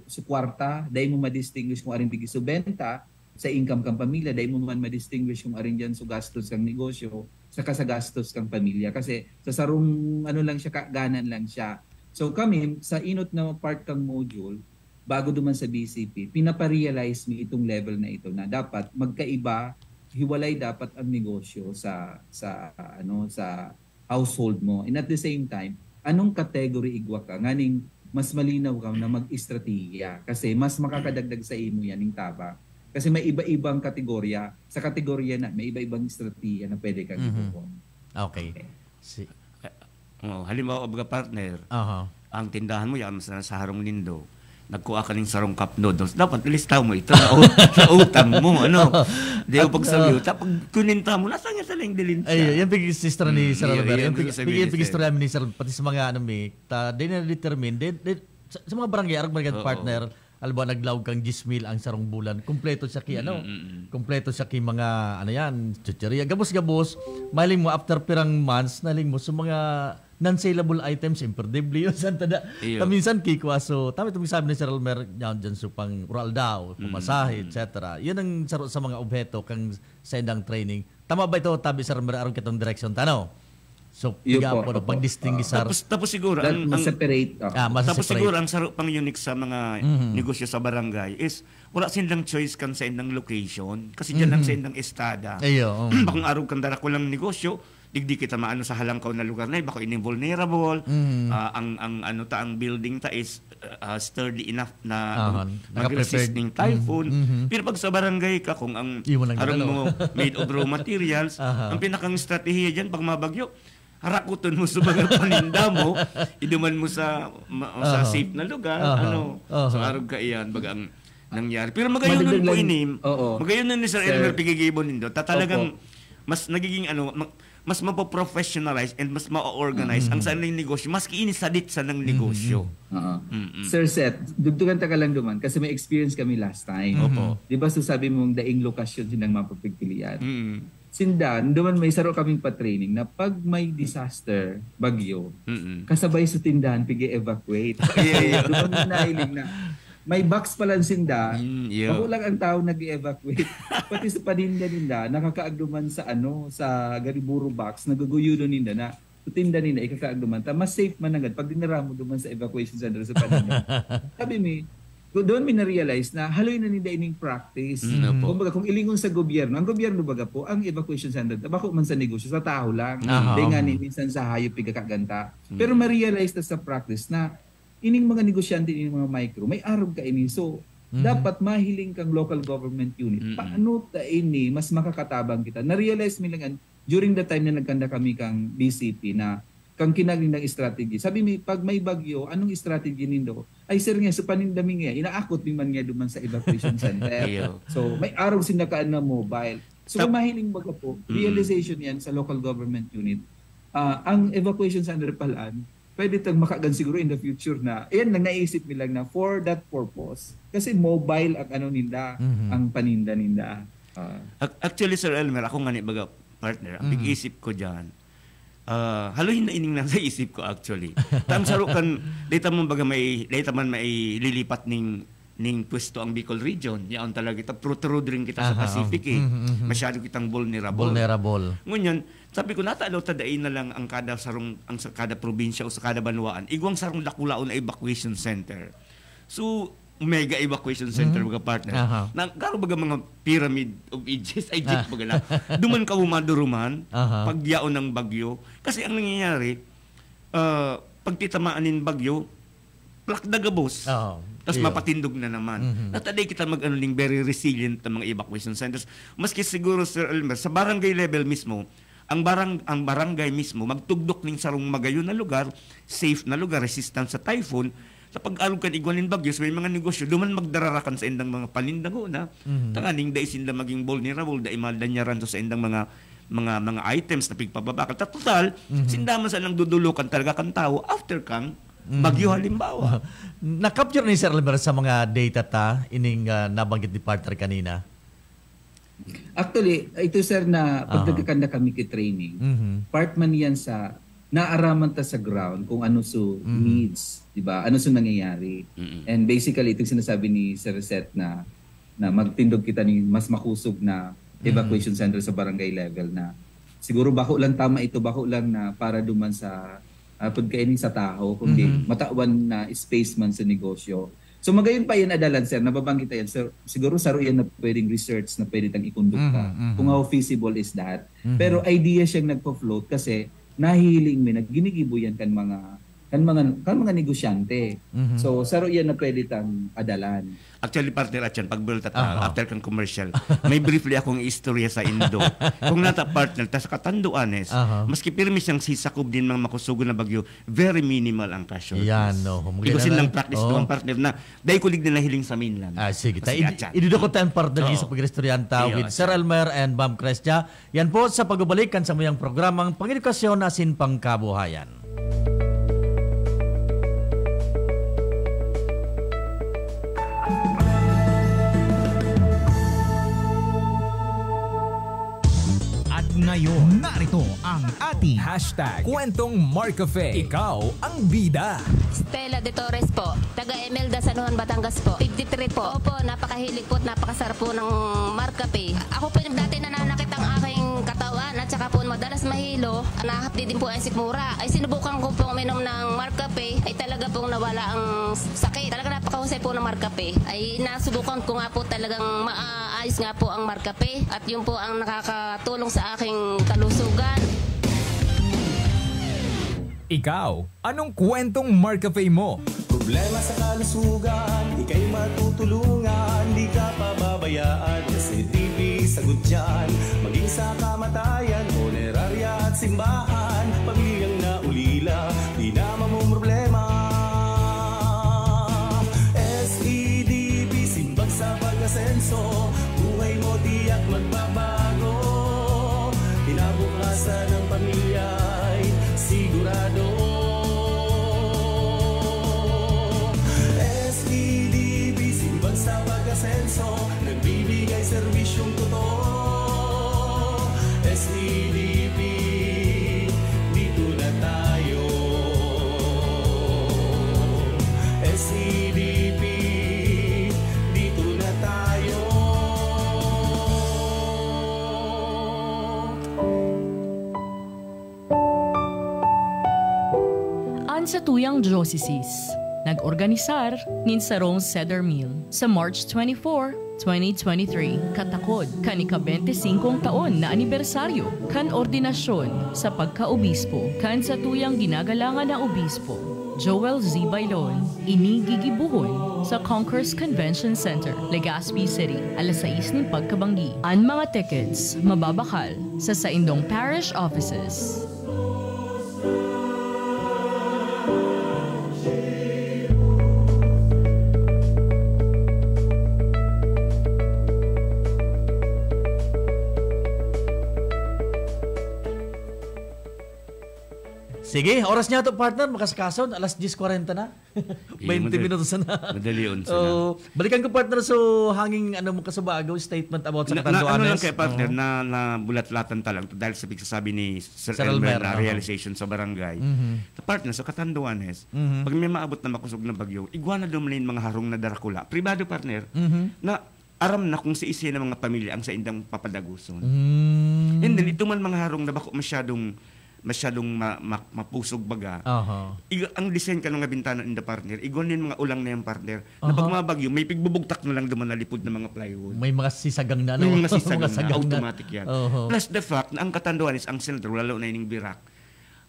so kwarta, dai mo ma-distinguish kung aring digdi so benta, sa income kang pamilya, dai mo man ma-distinguish kung arin diyan so gastos kang negosyo, saka sa gastos kang pamilya. Kasi sa sarong ano lang siya, kaganan lang siya. So kami, sa inot na part kang module, bago duman sa B C P, pinaparealize mi itong level na ito na dapat magkaiba, hiwalay dapat ang negosyo sa sa ano sa household mo. And at the same time, anong category igwa ka nganing mas malinaw ka na mag-estratehiya kasi mas makakadagdag sa imo yan ning tabang. Kasi may iba-ibang kategorya. Sa kategorya na, may iba-ibang estratehiya na pwede kang Mhm. ibuhon. Okay. Si, Oh, halimbawa, mga partner, aha. Ang tindahan mo, yan sa, sa harong nindo, nagkuha ka ning sarong cup noodles. Dapat ilista mo ito na, na utang mo, ano? Di mo pagsabi utang. Pag kuninta mo, nasa nga sa lang dilin siya? Ay, yan pig-istorya ni Mm, Sir yun, Albert. yun, Yan gusto sabihin pig- ni pig-istorya ni Sir, pati sa mga ano, mi, ta, di na determine. Di, di, sa, sa mga barangay, arog man Oo. partner, alba naglaog kang diyes mil ang sarong bulan. Kompleto siya ki, ano? Mm, mm, mm. Kompleto siya ki mga, ano yan, chucheria. Gabos-gabos, mahiling mo, after pirang months, nahiling mo, sa mga non-saleable items, imperdible yun, saan tada. Iyo. Ta minsan, kikwa, so, tama itong sabi ni Sir Almer, yan dyan, so, pang oral daw, pamasahe, Mm. et cetera. Yan ang saro sa mga obheto kang sa indang training. Tama ba ito, tabi, Sir Almer, aron kitong direksyon tano? So, Iyo piga po, po, opo. pag-distinguish, sir. Tapos, tapos siguro, That ang, ang, ma-separate. ah. Ah, mas tapos separate. Siguro, ang saro pang unique sa mga Mhm. negosyo sa barangay is, wala sindang choice kan sa indang location. Kasi dyan lang Mhm. sa indang estada. Iyo, oo. Bakong arog kan dara ko lang negosyo, digdi kita maano sa halangkaw na lugar na, bako ining vulnerable, Mhm. ah, ang, ang ano ta, ang building ta is ah, sturdy enough na Aha, mag-resist naka-prepared. Ng typhoon. Mhm. Pero pag sa barangay ka, kung ang Iwan lang harong gano'n. Mo made of raw materials, Aha. Ang pinakang estratehiya dyan, pag mabagyo, harakuton mo sa mga paninda mo, iduman mo sa ma- sa Aha. Safe na lugar, Aha. Ano. Aha. So, arog ka iyan, baga ang nangyari. Pero magayunon Madagdag po lang- inim, Oo. Magayunon ni Sir Sir. Elmer Pigigibo nindo, ta talagang Opo. Mas nagiging ano, ma- mas mapoprofessionalize and mas ma-organize Mm. Ang saan yung negosyo, maski ini sadit sa nang negosyo. Oo. Mm-mm. Sir Seth, dugtugan ta ka lang duman kasi may experience kami last time. Mhm. Opo. Di ba so sabi mong daing lokasyon silang mapapagpilian? Mm. Sinda, duman may saro kaming pa-training na pag may disaster, bagyo, Mm-mm. kasabay sa tindahan, pig-evacuate. Iya, iya. Duman may nahiling na, may box pala sinda, Mm, iyo. Ako lang ang tao nag-evacuate. Pati sa paninda ninda, nakakaagduman sa ano, sa gariburo box, naguguyudo ninda na, sa tinda ninda, ikakaagduman. Ta, mas safe man agad pag dinara mo duman sa evacuation center sa paninda. Sabi mi, do- doon mi na-realize na haloy na ninda ining practice. Mm, opo. Kumbaga, kung ilingon sa gobyerno, ang gobyerno baga po, ang evacuation center, bako man sa negosyo, sa tao lang. Aha. Di nga ni, minsan sa hayop, pigkakaganta. Mm. Pero ma-realize na sa practice na ining mga negosyante, ining mga micro, may arog ka ini. So, Mhm. dapat mahiling kang local government unit. Mm-mm. Paano ta ini mas makakatabang kita? Na-realize mi lang yan during the time na nagkanda kami kang B C P na kang kinagandang strategy. Sabi mi, "Pag may bagyo, anong strategy nindo?" "Ay, sir, nga, sa paninda mi nga, inaakot mi man nga duman sa evacuation center." Iyo. So, may arog sinda kaan na mobile. So, Tap- kung mahiling baga po, Mm. realization yan sa local government unit. Ah, ang evacuation center palaan, pwede tang makagan siguro in the future na, ayan lang, naisip mi lang na for that purpose, kasi mobile ang ano ninda, Mhm. ang paninda ninda. Ah. Ac-, actually, Sir Elmer, ako nga ni baga, partner, ang Mhm. pag-isip ko dyan, ah, haloy na ining nasa isip ko, actually. Tang saro kan, data man baga may, data man may lilipat ning, ning pwesto ang Bicol Region. Yaon talaga kita, protrude rin kita sa Aha, Pacific, eh. mhm, mhm. Masyado kitang vulnerable. Vulnerable. Ngunyan, sabi ko, natalo ta dai na lang ang kada sarong, ang sa kada probinsya o sa kada banwaan, igwang sarong dakulaon na evacuation center. So, mega evacuation center, Mhm. mga partner. Aha. Na, garo baga mga pyramid of ages, ay, Ah. baga na. Duman ka humaduruman, Aha. pag yaon ng bagyo. Kasi ang nangyayari, ah, pag titamaan nin bagyo, plak na gabos. Oo. Tas Iyo. mapatindog na naman. Mhm. Nataday kita mag-ano ning very resilient na mga evacuation centers. Maski siguro, Sir Elmer, sa barangay level mismo, ang barang-, ang barangay mismo, magtugdok ning sarong magayon na lugar, safe na lugar, resistant sa typhoon. Sa pag-alog kan igwa nin bagyo, sa may mga negosyo, duman magdararakan sa indang mga paninda ngona. Mhm. Tanganing dai sinda maging vulnerable, dai madanyaran to sa indang mga, mga, mga items na pigpababakal. Ta total, Mhm. sinda man sa nang dudulukan talaga kan tawo after kang Mhm. bagyo halimbawa. Na-capture ni Sir Elmer sa mga data ta, ining, ah, nabanggit ni partner kanina? Actually, ito, sir, na pag Aha. nagkakanda kami ki training, Mhm. part man yan sa naaraman ta sa ground kung ano so Mhm. needs, di ba? Ano so nangyayari. Mm-mm. And basically, itong sinasabi ni Sir Reset na, na magtindog kita ni mas makusog na Mhm. evacuation center sa barangay level na siguro bako lang tama ito, bako lang na para duman sa, ah, pagkaini sa taho, kundi Mhm. matawan na space man sa negosyo. So, magayon pa yan, adalan, sir, nababanggit na yan, sir. Siguro saro yan na pwedeng research na pwede tang ikondukta Mhm, mhm. kung how feasible is that. Mhm. Pero idea siyang nagpa-float kasi nahihiling mi na ginigibo yan kan mga, kan mga, kan mga negosyante. Mhm. So, saro yan na pwede tang adalan. Actually, partner, at yan, pag-, Aha. after kang commercial, may briefly akong istorya sa Indo. Kung nata, partner, ta sa Catanduanes, Aha. maski pirmi siyang sisakob din mga makusugon na bagyo, very minimal ang casualties. Yan, no. Hum-, Igusin kailangan, lang practice oo. duwang partner na dahil kulig na nahiling sa mainland. Ah, sige. Mas Ta-, i-, i-chat. idudukot tayo ang partner Oo. sa pag-istoryahan ta Iyo, with Sir sir. Elmer and Ma'am Crestia. Yan po sa pagbabalik kan samuyang programang Pangedukasyon asin Pangkabuhayan. At ngayon, narito ang ating hashtag Kwentong Marcafe. Ikaw ang bida. Stella de Torres po, taga Imelda, San Juan, Batangas po. Fifty-three po. Opo, napakahilig po at napakasarap po ng Marcafe. Ako po yung dati nananakit ang aking katawan at saka po madalas mahilo, nahapdi din po ang sikmura. Ay sinubukan ko pong uminom ng Marcafe, ay talaga pong nawala ang sakit. Talaga napakahusay po ng Marcafe. Ay nasubukan ko nga po talagang maayos nga po ang Marcafe. At yun po ang nakakatulong sa aking kalusugan. Ikaw, anong kwentong Marcafe mo? Problema sa kalusugan, ika'y matutulungan, di ka pababayaan, S E D P sagot dyan. Maging sa kamatayan, punerarya at simbahan, pamilyang naulila, di na mamumroblema. S E D P, simbag sa pag-asenso, buhay mo tiyak magbabago. Kinabukasan ng pamilya'y sigurado. S E D P, simbag sa pag-asenso, nagbibigay serbisyong totoo. S E D P, dito na tayo. S E D P, dito na tayo. An satuyang diocese, nag-organisar nin sarong Seder Meal sa March twenty-four, twenty twenty-three, katakod kan ika-bente singkong taon na anibersaryo kan ordinasyon sa pagkaobispo kan satuyang ginagalangan na obispo, Joel Z. Bailon. Ini gigibohon Sa Concourse Convention Center, Legazpi City, alas sais nin pagkabanggi. An mga tickets mababakal sa saindong parish offices. Sige, oras niya to, partner. Makasakason, alas diyes kwarenta na. Iyo, twenty madali, minutos na. Madali unsa na. Oo. Balikan ko, partner, so hanging ano mo, Kasubago, statement about sa Na, na, ano lang katanduanes. Kaya, partner, Oo. na, na bulatlatan ta lang dahil sa pagsasabi ni Sir Sir Elmer Elmer, na oo. realization sa barangay. Mhm. Partner, sa katanduanes, Mhm. pag may maabot na makosog na bagyo, igwa na duman nin mga harong na darakula. Pribado, partner, Mhm. na aram na kung siisay na mga pamilya ang saindang papadagoson. Mm. And then, ito man mga harong na bako masyadong, masyadong ma-, ma-, mapusog baga. Aha. Iga-, ang design kan mga bintana in the partner, igwa nin mga ulang na yan, partner, na Aha. pag mga bagyo, may pigbubugtak na lang duman na lipod na mga plywood. May mga sisagang na, May no? mga sisagang Mga na, sagang na. automatic yan. Oho. Plus the fact na ang katanduanes ang sentro, lalo na ining birak,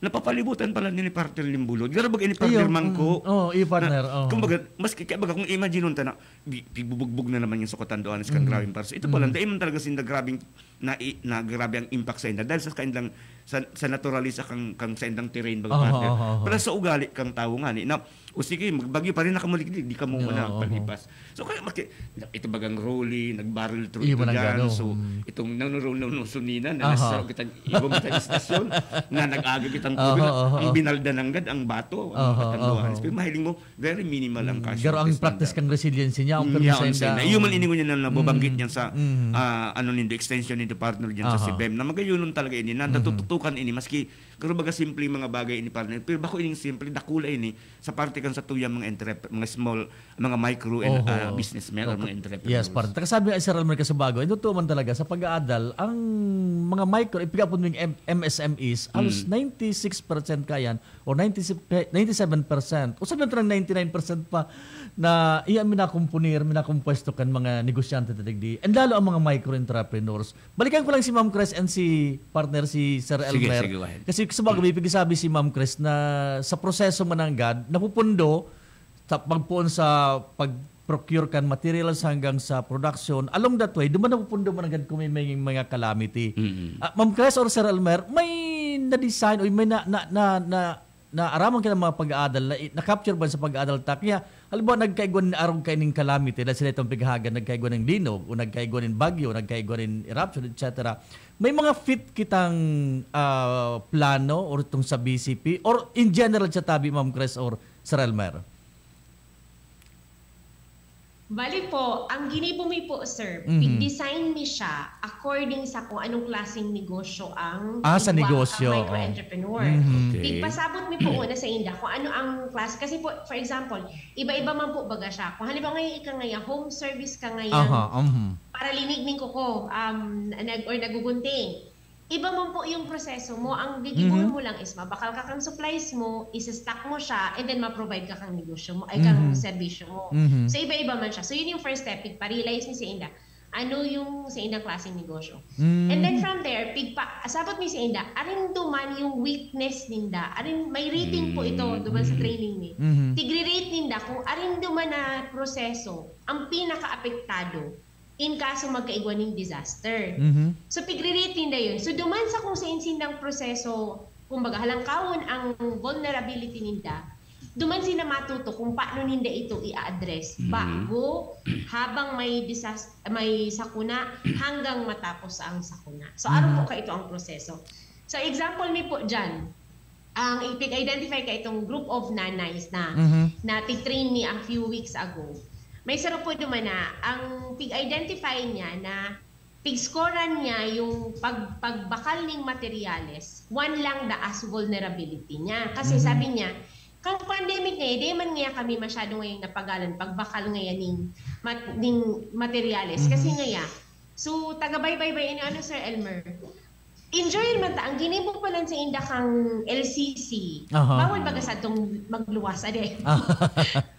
napapalibutan pala ni partner nin bulod. Garo baga ini partner Iyo, mangko. mm. Oo, iyo, partner, Na, oo. kumbaga, maski kaya baga kung imagine ta na, bi-, pigbubugbog na naman yung sa katanduanes kan Mm. grabing parso. Ito pala, Mm. dahil man talaga sinda grabing na, i-, na grabe ang impact sa inda. Dahil sa kaindang, sa, sa naturalisa kang, kang sa indang terrain, baga Aha, partner. aha, aha. Pero sa ugali kang tawo nga, ni, na, o sige, magbagyo pa rin na kamo, di, di kamo Oo, muna aha. palipas. So, kaya maki-, ito bagang rolly, nag-barrel through Iyo, ito manang dyan. gano. So, Mm. itong nanonono sunina na Aha. nasa kitang ibang kitang istasyon na nag-aga kitang Aha, tubig. aha, Ang aha. binalda nanggad, ang bato, ang Aha, katanduan. aha. Pero mahiling mo, very minimal ang Mm, casualties pero ang practice nila. kang resiliency niya, ang Mm, permi sa yaon sa inda, inda. Iyo man oo. iningon niya na nababanggit Mm, niya sa, mm. ah, ano nindo, extension nindo partner dyan sa Aha. sibem, na magayonon talaga ini, na Mhm. natututukan ini, maski, pero baga simple mga bagay ini, partner. Pero bako ining simple, dakula ini, sa parte kan sa tuyang mga entrep-, mga small, mga micro and, Oho. ah, businessmen or Opo. mga entrepreneurs. Yes, partner. Taka sabi nga, Sir Elmer Casubago, ito man talaga, sa pag-aadal, ang mga micro, ipigapon mo yung M-, M S M Es, halos Mm. ninety-six percent kayan, o ninety, ninety-seven percent, o sabi natin ng ninety-nine percent pa na iya minakomponer, minakompuesto kan mga negosyante ta digdi, and lalo ang mga micro entrepreneurs. Balikan ko lang si Ma'am Chris and si partner, si Sir Sige, Elmer. sige, go ahead. Kasi sa bagay, may pagsasabi si Ma'am Chris na sa proseso mananggad, napupundo sa pagpuon sa pag-procure kan materials hanggang sa production. Along that way, duman napupundo mananggad kung may, may mga calamity. Mm-mm. Ah, Ma'am Chris or Sir Elmer, may na-design o may na, na, na, na naaraman ka ng mga pag-aadal na i-, na-capture ba sa pag-aadal ta? Kaya, halimbawa, nagkaigwa nin arog kaining calamity, dahil sila itong pighahagan, nagkaigwa nin linog, o nagkaigwa nin bagyo, o nagkaigwa nin eruption, et cetera. May mga fit kitang, ah, plano or itong sa B C P, or in general sa tabi, Ma'am Chris or Sir Elmer? Bali po, ang ginibo mi po, sir, Mhm. pig-design mi siya according sa kung anong klaseng negosyo ang Ah, sa igwa, negosyo, ang micro oh. entrepreneur. Mhm. Okay. Pigpasabot mi po una sa inda kung ano ang klase. Kasi po, for example, iba-iba man po baga siya. Kung halimbawa ngayon, ika ngaya, home service ka ngayon, Aha, mhm. paralinig ning kuko, um, nag-, or nagugunting. Iba man po yung proseso mo. Ang gigibohon Mhm. mo lang is mabakal ka kang supplies mo, isa-stock mo siya, and then ma-provide ka kang negosyo mo, ay, kang Mhm. serbisyo mo. Mhm. So, iba-iba man siya. So, yun yung first step, pigpa-realize mi sa inda. Ano yung sa indang klaseng negosyo? Mm. And then from there, pigpa-, sabot mi sa inda, arin duman yung weakness ninda. Arin, may rating po ito Mm. duman sa Mm. training ni. Mhm. Tigre-rate ninda kung arin duman na proseso ang pinaka-apektado in kaso magkaigwa ning disaster. Mhm. So, pigre-rate ninda yun. So, duman sa kung sain sindang proseso, kumbaga, halangkawon ang vulnerability ninda, duman sila matuto kung paano ninda ito i-address Mhm. bago, habang may disas-, may sakuna, hanggang matapos ang sakuna. So, aron Mhm. po ka ito ang proseso. So, example mi po dyan, ang ipig-identify ka itong group of nanays na, Mhm. na tig-train mi a few weeks ago. May saro po duman na ang pig-identify niya na pig-scorean niya yung pag-, pagbakal ning materyales, one lang da as vulnerability niya. Kasi Mhm. sabi niya, kang pandemic ngayon, di man niya kami masyado ngayong napagalan pagbakal ngayon ning mat-, ning materyales. Kasi Mhm. ngaya, so, taga-baybay-bay, ano, ano, Sir Elmer? Enjoy man ta, ang ginibo pa lang sa inda kang L C C. Aha. Bawal baga sa tong magluwas, ade. Ah.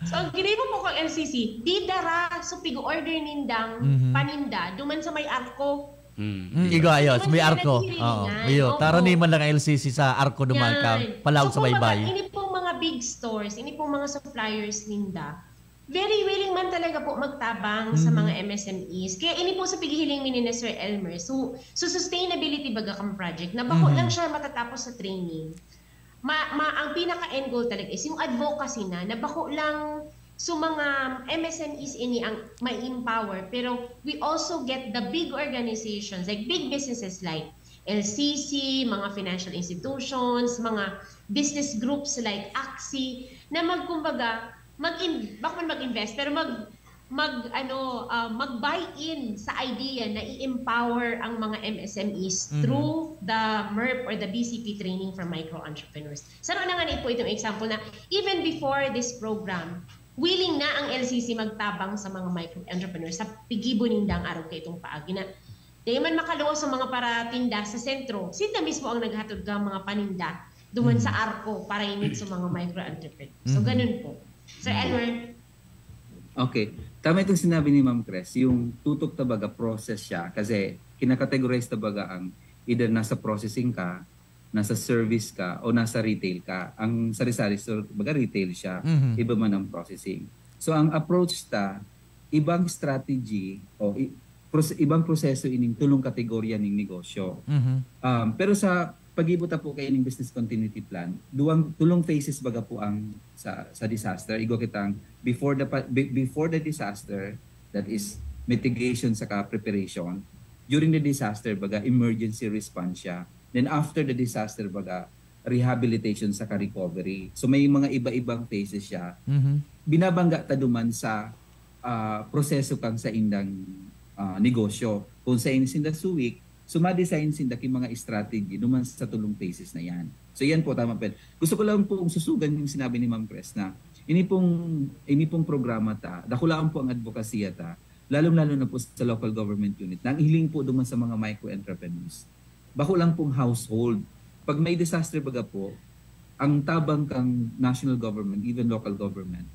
So, ang ginibo po kang L C C, di dara, so pig-order nindang Mhm. paninda, duman sa may arko. Mm. Mm, igo, ayos, Duman may sila arko. naghihiringan. Oo. Iyo, Opo. taraniman lang ang L C C sa arko duman ka, Yan. palaog So, sa kumbaga, baybay. ini pong mga big stores, ini pong mga suppliers ninda, Very willing man talaga po magtabang sa Mhm. mga M S M Es. Kaya ini po sa pighihiling mi ni Sir Elmer. So, so sustainability baga kang project na bako Mhm. lang siya matatapos sa training. Ma, ma, ang pinaka-end goal talaga is yung advocacy na, na bako lang so mga M S M Es ini ang may empower, pero we also get the big organizations, like big businesses like L C C, mga financial institutions, mga business groups like Axie, na magkumbaga, mag bako man mag-invest, pero mag mag ano ah, mag-buy in sa idea na i-empower ang mga M S M Es Mhm. through the merp or the B C P training for micro entrepreneurs. Saro na nga ni po itong example na even before this program, willing na ang L C C magtabang sa mga micro entrepreneurs sa pigibo nindang arog kay itong paagi na di man makaluwas sa mga paratinda sa sentro, sila mismo ang naghatod ka mga paninda duman sa arko para init sa mga micro entrepreneurs. So Mhm. ganun po. Sir Elmer, Okay. Tama itong sinabi ni Ma'am Cres, yung tutok tabaga process siya kasi kinakategorize tabaga ang either nasa processing ka, nasa service ka, o nasa retail ka. Ang sari-sari store, baga retail siya, Mhm. iba man ang processing. So ang approach ta, ibang strategy o i- pros- ibang proseso ining tulong kategorya ning negosyo. Mhm. Um, pero sa pag-ibo ta po kay ning business continuity plan, duwang tulong phases baga po ang sa sa disaster. Igwa kitang before the pa- be- before the disaster, that is mitigation saka preparation. During the disaster baga emergency response siya. Then after the disaster baga rehabilitation saka recovery. So may mga iba-ibang phases siya. Mhm. Binabangga ta duman sa ah, proseso kan saindang ah, negosyo. Kung sain sinda suwik, so ma-design sinda ki mga strategy duman sa tulong phases na yan. So yan po, tama po yan. Gusto ko lang pong susugan yung sinabi ni Ma'am Cres na ini pong, ini pong programa ta, dakulaan po ang advokasya ta, lalong-lalo na po sa local government unit, na ang hiling po duman sa mga micro entrepreneurs. Bako lang pong household. Pag may disaster baga po, ang tabang kang national government, even local government,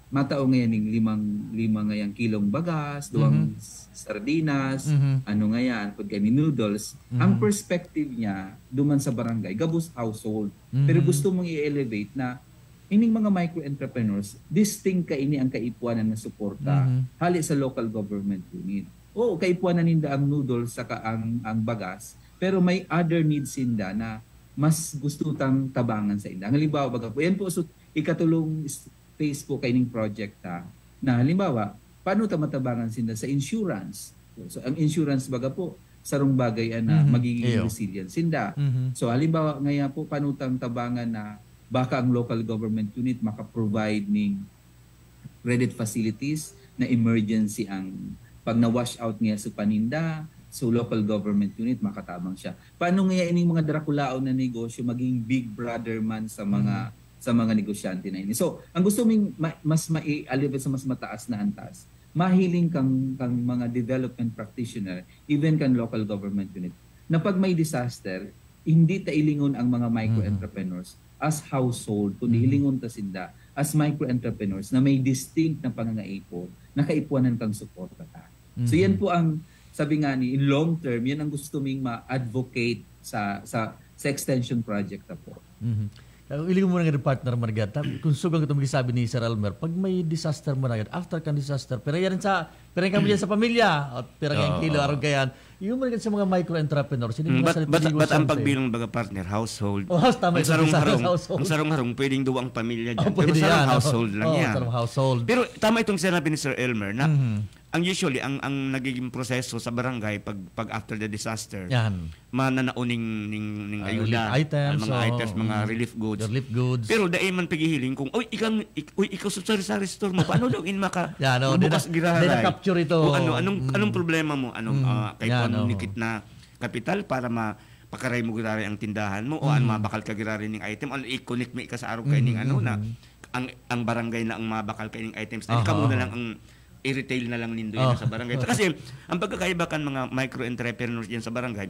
matao ngayon ning limang, lima ngayang kilong bagas, duwang Mhm. s- sardinas, Mhm. ano ngayon, pag ni noodles. Mhm. Ang perspective niya, duman sa barangay, gabos household. Pero Mhm. gusto mong i-elevate na ining mga micro entrepreneurs, distinct ka ini ang kaipuanan na suporta Mhm. hali sa local government unit. Oo, kaipuanan ninda ang noodles saka ang, ang bagas, pero may other needs sinda na mas gusto tang tabangan sa inda. Halimbawa, baga po, yan po, so, ikatulong s- phase po kaining project ta, na halimbawa, paano ta matabangan sinda sa insurance? So, ang insurance baga po, sarong bagay na Mhm. magiging Iyo. resilient sinda. Mhm. So, halimbawa, ngaya po, paano tang tabangan na baka ang local government unit maka-provide ning credit facilities na emergency ang pag na-wash out niya sa paninda, so local government unit makatabang siya. Paano nga ining mga drakulaon na negosyo maging big brother man sa mga sa mga negosyante na ini? So, ang gusto ming ma- mas mai-elevate sa mas mataas na antas, mahiling kang kang mga development practitioner, even kan local government unit, na pag may disaster, hindi ta ilingon ang mga micro entrepreneurs as household, kundi ilingon ta sinda as micro entrepreneurs na may distinct na pangangaipo na kaipuanan kang suporta ta. So yan po ang sabi nga ni in long term, yan ang gusto ming ma-advocate sa sa sa extension project na po. Mhm. Ang ilingon mo na nga, partner Margarita, kung sugang itong sabi ni Sir Elmer, pag may disaster mo na agad, after kan disaster, pero yan sa, pero yan kami dyan sa pamilya, at pero yan Oo. kilo, arog kayan, yung mga sa mga micro entrepreneurs, hindi Mm, mga but, sa but, but ang negosyo, pagbilang baga, partner, household. Oh, house, tama, Ang ito, sarong sa harong, household. Ang sarong harong, pwedeng duwang pamilya Oh, dyan. Pero pwede sarong yan, household oh. lang Oh, yan. sarong household. Pero tama itong sinabi ni Sir Elmer na Mhm. ang usually, ang ang nagiging proseso sa barangay pag pag after the disaster, Yan. mananao ning, ning, ning Ah, ayuda, relief items, ah, mga oo. items, mga Mm. relief goods. Relief goods. Pero dai man pighihiling kung, "Uy, ikang, ik, uy, ikaw sa sari-sari store mo, paano daw in maka, Yan, oh, magbukas di na- giraray?" di na-capture ito. O ano, anong, Mm. anong problema mo? Anong, Mm. ah, kay Yan, ano, oh. Nikit na kapital para mapakaray mo giraray ang tindahan mo o ano, Mm. mabakal ka giraray ning item, ano, i-connect mi ka sa arog kay ning Mm, ano na mm. ang ang barangay na ang mabakal kay ning items. Aha. Kamo na lang ang i-retail na lang nindo Oh. yan sa barangay. Kasi ang pagkakaiba kan mga micro entrepreneurs diyan sa barangay,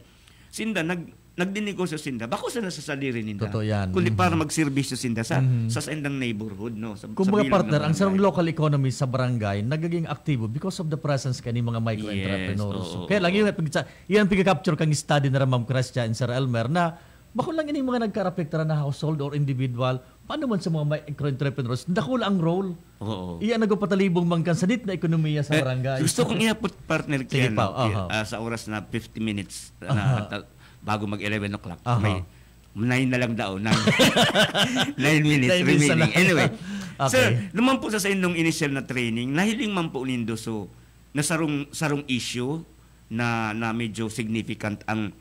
sinda nag nagdinegosyo sinda, bako sa nasa sadiri ninda. Totoo yan. Kundi Mhm. para magserbisyo sinda sa Mhm. sa saindang neighborhood, no, sa, Kumbaga, sa bilog partner, ng ang sarong barangay. Local economy sa barangay nagiging aktibo because of the presence kani mga micro-entrepreneurs. Yes, oo. Kaya lang yun, pag- yan ang pagka-capture kang study na Ma'am Crescia and Sir Elmer na Bako lang ining mga nagkarapektar na household or individual, paano man sa mga micro-entrepreneurs, dakula ang role. Oo. Iya nagpapatalibong man kan sadit na ekonomiya sa Eh, barangay. Gusto kong ihapot, partner, Sige Kian, pa, no? aha. Ah, sa oras na fifty minutes Aha. na ta- bago mag eleven o'clock. Aha. May nine na lang daw. Nine, nine minutes Nine minutes na remaining. lang. Anyway, Okay. Sir, naman po sa, sa inyong initial na training, nahiling man po nindo so na sarong, sarong issue na, na medyo significant ang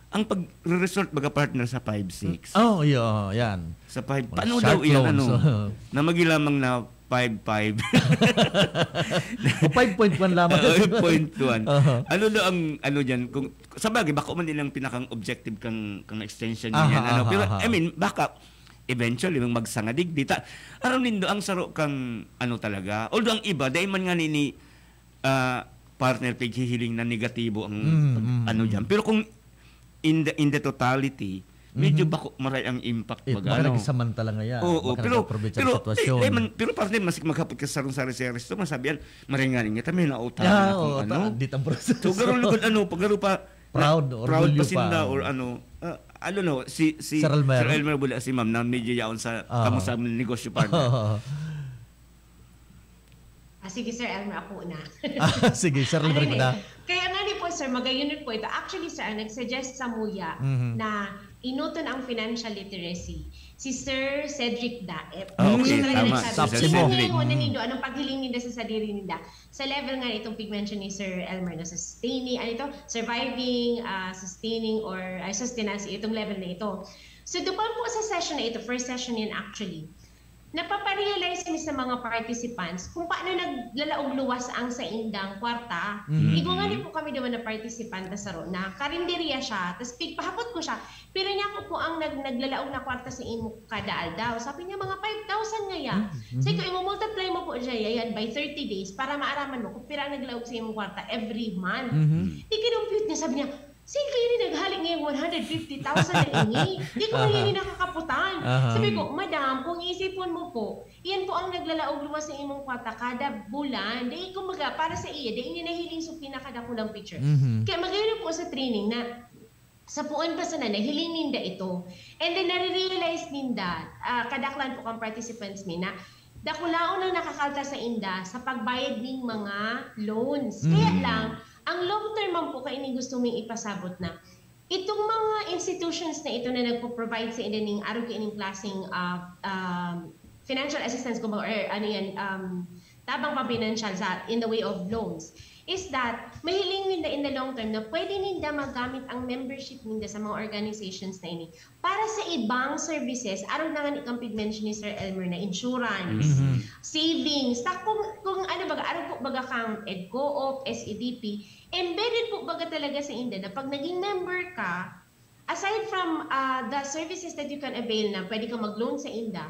ang pag-resort, baga, partner, sa five six. Oh, yeah, yan. Sa five, Mga paano shark daw yan, loans. Ano? Na maging lamang na five five. O five point one lamang. Oo, point one. Aha. Ano daw ang, ano dyan, kung, sa bagay, bako man nilang pinakang objective kang, kang extension Aha, niyan, ano, aha, pero, aha. I mean, baka, eventually, yung magsangadig, di ta, aram nindo, ang saro kang, ano talaga, although ang iba, dahil man nga ni, ni ah, partner, pighihiling na negatibo ang Mm, pag- mm, ano mm. dyan. Pero kung in the, in the totality, medyo Mhm. bako maray ang impact. Eh, Mag, baka ano. nagsamantala nga yan. Oo, Baka pero, nag-approve sa pero, sitwasyon. eh, eh, man, pero partner, mas maghapot ka sa sarong sari-sari store, masabi yan, maray nga rin, "May nautang Ah, akong oo, ano." ta- di tambor sa So, garo lugod, ano, pag garo pa, Proud, proud orgulyo pa sinda, pa. Or ano, ah, I don't know, si, si Sir Elmer? Sir Elmer Bula, si Ma'am, na medyo yaon sa Ah. kamusta ang negosyo, partner. Oo. Ah, sige, Sir Elmer, ako na. Ah, sige, Sir Ano Elmer yun na. eh? Kaya nga ni po, sir, magayunod po ito. Actually, sir, ang nag-suggest sa muya Mhm. na inuton ang financial literacy, si Sir Cedric Daep. Ah, okay, Siya talaga tama. nagsabi. Top Kaya timo. ngayon, ano nindo, anong paghiling ninda sa sadiri ninda? Sa level nga itong pig-mention ni Sir Elmer, no, sustaining, ano ito? Surviving, ah, sustaining, or ah, sustenance, itong level na ito. So, doon po sa session na ito, first session yan actually, napaparealize mi sa mga participants kung paano naglalaog luwas ang saindang kwarta. Mhm. Igwa nga ni po kami duman na participant na saro na karinderya siya, tas pigpahapot ko siya, "Pira niya ko po ang nag, naglalaog na kwarta sa imo kada aldaw?" Sabi niya, "Mga five thousand nga ya." Mhm. Sabi ko, "Imo-multiply mo po siya yan by thirty days para maaraman mo kung pira ang naglaog sa imong kwarta every month." Mhm. Di kinompute niya, sabi niya, "Saan kayo ni naghalik ngayong one hundred fifty thousand na ini? Di ko Aha. ngayon nakakaputan." Aha. Sabi ko, "Madam, kung iisipon mo po, yan po ang naglalaog luwas sa imong kwarta kada bulan." Di, kumbaga, para sa iya, di niya nahiling sa pinakadakulang picture. Mhm. Kaya magayon po sa training na sa puon pa sana, nahiling ninda ito. And then, nare-realize ninda, ah, kadaklan po kang participants mi na dakulaon ang nakakalta sa inda sa pagbayad ning mga loans. Kaya Mm. lang, ang long term man po, kaya ini gusto ming ipasabot na itong mga institutions na ito na nagpo-provide sa inda ning arog ining klaseng, ah, um, financial assistance, kumbaga, or ano yan, um, tabang pambinansyal sa, in the way of loans, is that mahiling ninda in the long term na pwede ninda magamit ang membership ninda sa mga organizations na ini para sa ibang services, arog na nga ni kang pig-mention ni Sir Elmer na insurance, Mhm. savings, ta kung, kung ano baga, arog po baga kang EDCO-op, S E D P, embedded po baga talaga sa inda na pag naging member ka, aside from ah, the services that you can avail na pwede ka mag-loan sa inda,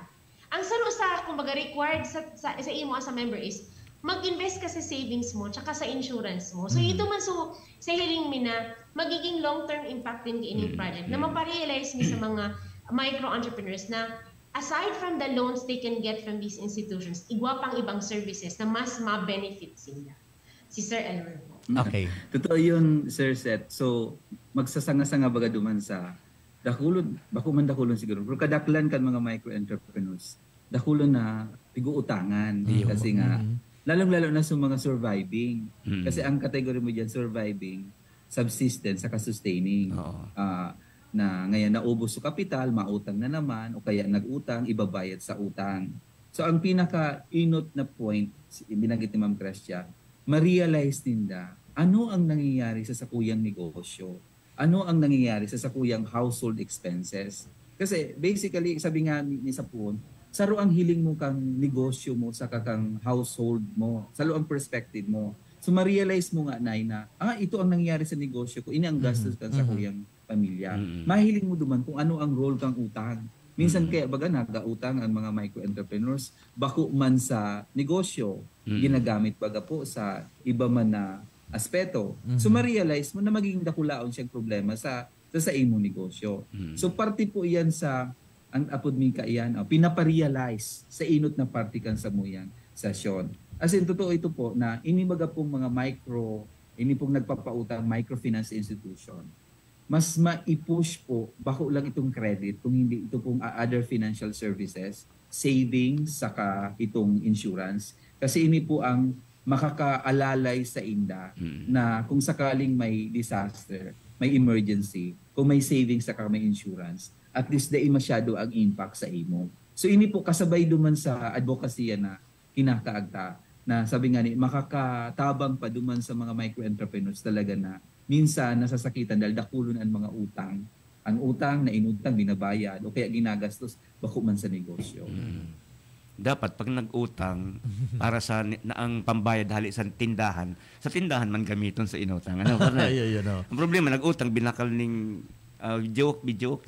ang saro sa, kumbaga, required sa, sa, sa imo as a member is mag-invest ka sa savings mo tsaka sa insurance mo. So, Mhm. ito man so, sa hiling mi na magiging long-term impact din kaining Mm, project na mm. maparealize mi sa mga micro-entrepreneurs na aside from the loans they can get from these institutions, igwa pang ibang services na mas ma-benefit sila. Si Sir Elmer po. Okay. Totoo yun, Sir Seth. So, magsasanga-sanga baga duman sa dakulon, bako man dakulon siguro, pero kadaklan kan mga micro-entrepreneurs, dakulon na pig-uutangan. Iyo. Kasi nga, Mhm. lalong-lalo na sa mga surviving. Mm. Kasi ang category mo dyan, surviving, subsistence, saka sustaining. Oo. Ah, na ngayon, naubos sa kapital, mautang na naman, o kaya nag-utang, ibabayad sa utang. So, ang pinaka-inot na point, si- binanggit ni Ma'am Crescia, ma-realize ninda, ano ang nangyayari sa sakuyang negosyo? Ano ang nangyayari sa sakuyang household expenses? Kasi, basically, sabi nga ni, ni Sapon, saro ang hiling mo kang negosyo mo sa kang household mo, saro ang perspective mo. So, ma-realize mo nga, Nay, na, ah, ito ang nangyayari sa negosyo ko, ini ang gastos Mhm, kan mhm. sakuyang pamilya. Mhm. Mahiling mo duman kung ano ang role kang utang. Minsan Mhm. kaya baga nagautang ang mga micro-entrepreneurs, bako man sa negosyo, Mhm. ginagamit baga po sa iba man na aspeto. So, Mhm. ma-realize mo na magiging dakulaon siyang problema sa, sa, sa imong negosyo. Mhm. So, parte po yan sa, ang apod mi kaiyan, ah, pinaparealize sa inot na parte kan samuyang sesyon. As in, totoo ito po na ini baga pong mga micro, ini pong nagpapautang, microfinance institution, mas mai-push po, bako lang itong credit, kung hindi ito pong, ah, other financial services, savings, saka itong insurance. Kasi ini po ang makakaalalay sa inda Mm. na kung sakaling may disaster, may emergency, kung may savings saka may insurance, at least dai masyado ang impact sa imo. So ini po kasabay duman sa advokasya na kinakaagta, na sabi nga ni, makakatabang pa duman sa mga micro entrepreneurs talaga na minsan nasasakitan dahil dakulon an mga utang. Ang utang na inutang, binabayad o kaya ginagastos, bako man sa negosyo. Mm. Dapat pag nag-utang, para sa ni na ang pambayad hali sa tindahan, sa tindahan man gamiton sa inutang. Ano, partner? Ay, ay, ano. Ang problema, nag-utang, binakal ning, ah, joke, bi-joke.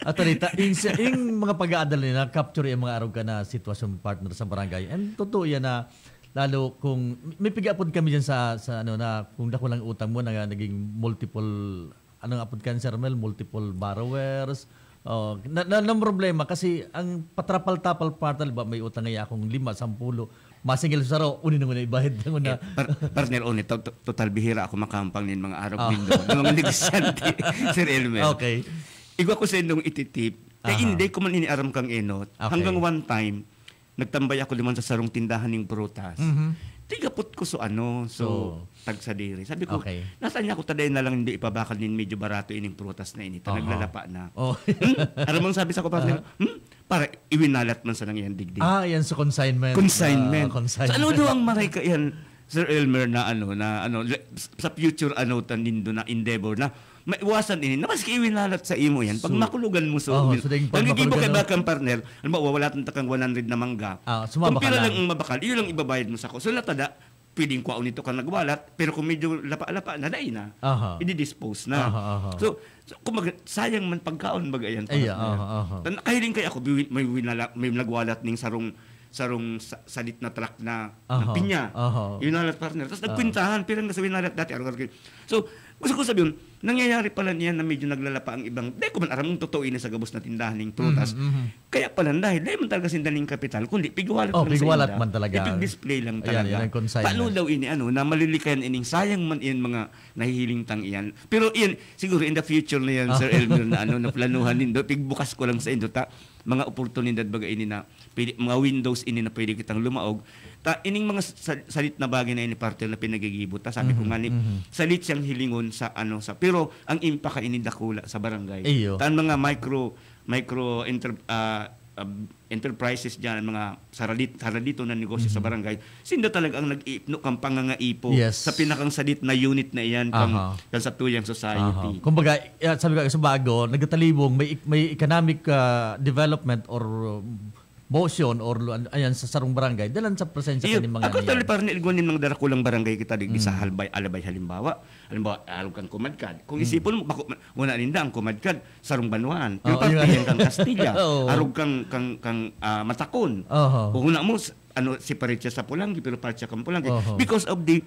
At halita, ing, ing mga pag-aadal nila, capture yung mga arog ka na sitwasyon, partner, sa barangay. And totoo yan na, lalo kung, may piga-apod kami dyan sa, sa ano na, kung dakulang utang mo na naging multiple, anong apod kan, Sir Mel? Multiple borrowers. Oh, na, na, na problema kasi ang patrapal-tapal, partner, ba, may utang nga akong lima, sampulo. Masingil sa saro, uni na ngunyan ibahid na ngunyan. Eh, par-, partner, uni, to-, to-, total bihira ako makampang nin mga arog Ah. nindo, ng mga negosyante, Sir Elmer. Okay. Igwa ko sa indong ititip. Kaya Aha. hindi ko man iniaram kang enot. Okay. Hanggang one time, nagtambay ako duman sa sarong tindahan ning prutas. Mhm. Tigapot ko so ano, so, So, tagsadiri. Sabi ko, okay. "Nasaan niya ako taday na lang hindi ipabakal nin medyo barato ining prutas na ini, ta Oh. naglalapa na." Oh. Hmm? Aram mo ang sabi sa ko, partner? Aha. Hmm? Para iwinalat man sa nang iyan digdi. Ah, yan sa consignment. Consignment. Ah, consignment. So, ano daw ang maray ka yan, Sir Elmer, na ano, na ano, le-, sa future ano, tan nindo na endeavor na maiwasan ini, na maski iwinalat sa imo yan, pag So, makulugan mo, so, oh, so, ding pag pag makulugan, no? Bakang partner, halimbawa, wawalatan ta kang one hundred na mangga. Ah, sumama Kung ka pila lang. lang ang mabakal, iyo lang ibabayad mo sa ko. So, latada, pwedeng kwaon nito kang nagwalat, pero kung medyo lapa-lapa na, dai na. Aha. Idi-dispose na. Aha, aha. So, so, kumbaga, sayang man pagkaon, baga yan, Ay, partner. aha, aha. Tan-, nakahiling kaya ako, bi-, may winala-, may nagwalat ning sarong, sarong sa-, salit na truck na, na Aha, pinya. aha. Iwinalat, partner. Tapos Ah. nagkwentahan, pirang na sa winalat dati, araw-araw. So, gusto ko sabihin, nangyayari pala niyan na medyo naglalapa ang ibang, di ko man aram kung totoo ini sa gabos na tindahan ning prutas. Mhm, mhm. Kaya pala, dahil di man talaga sinda ning kapital, kundi pigwalat Oh, lang sa pigwalat inda. man talaga. Ipig-display lang Ayan, talaga. yan ang consignment. Paano daw ini, ano, na malilikayan ining sayang man iyan mga nahihiling tang iyan. Pero iyan, siguro in the future na yan, Sir Ah. Elmer, na ano, na planuhan nindo, pigbukas ko lang sa indo, ta, mga oportunidad baga ini na, pwede, mga windows ini na pwede kitang lumaog. Ta, ining mga sa-, salit na bagay na ini, partner, na pinagigibo ta. Sabi ko Mhm, nga ni, mhm. salit siyang hilingon sa, ano, sa, pero ang impact ini dakula sa barangay. Iyo. Ta, ang mga micro, micro enter-, ah, ah, enterprises dyan, mga saradit-, saradito na negosyo sa Mhm. barangay, sinda talaga ang nag-iipno kang pangangaipo Yes. sa pinakang sadit na unit na iyan, kang, Aha. kang sa Tuyang Society. Aha. Kumbaga, ah, sabi ko sa bago, nagtatalibong, may, may economic, ah, development or, um, motion or lu-, an-, ayan, sa sarong barangay, dalan sa presensya Iyo, kaning mga ako niyan. Tali, parang igwa nin mga darakulang barangay kita, di, di sa Mhm. halbay, alabay halimbawa. Halimbawa, arog kang Kumadkad. Kung Mhm. isipon mo, bako, muna ninda ang Kumadkad, sarong banwaan. Pero Oo, parte yun. yan kang Castilla, Oo. arog kang, kang, kang, ah, Matakon. Oho. Kung una mo, s-, ano, separate siya sa Polangui, pero parte siya kang Polangui. Oho. Because of the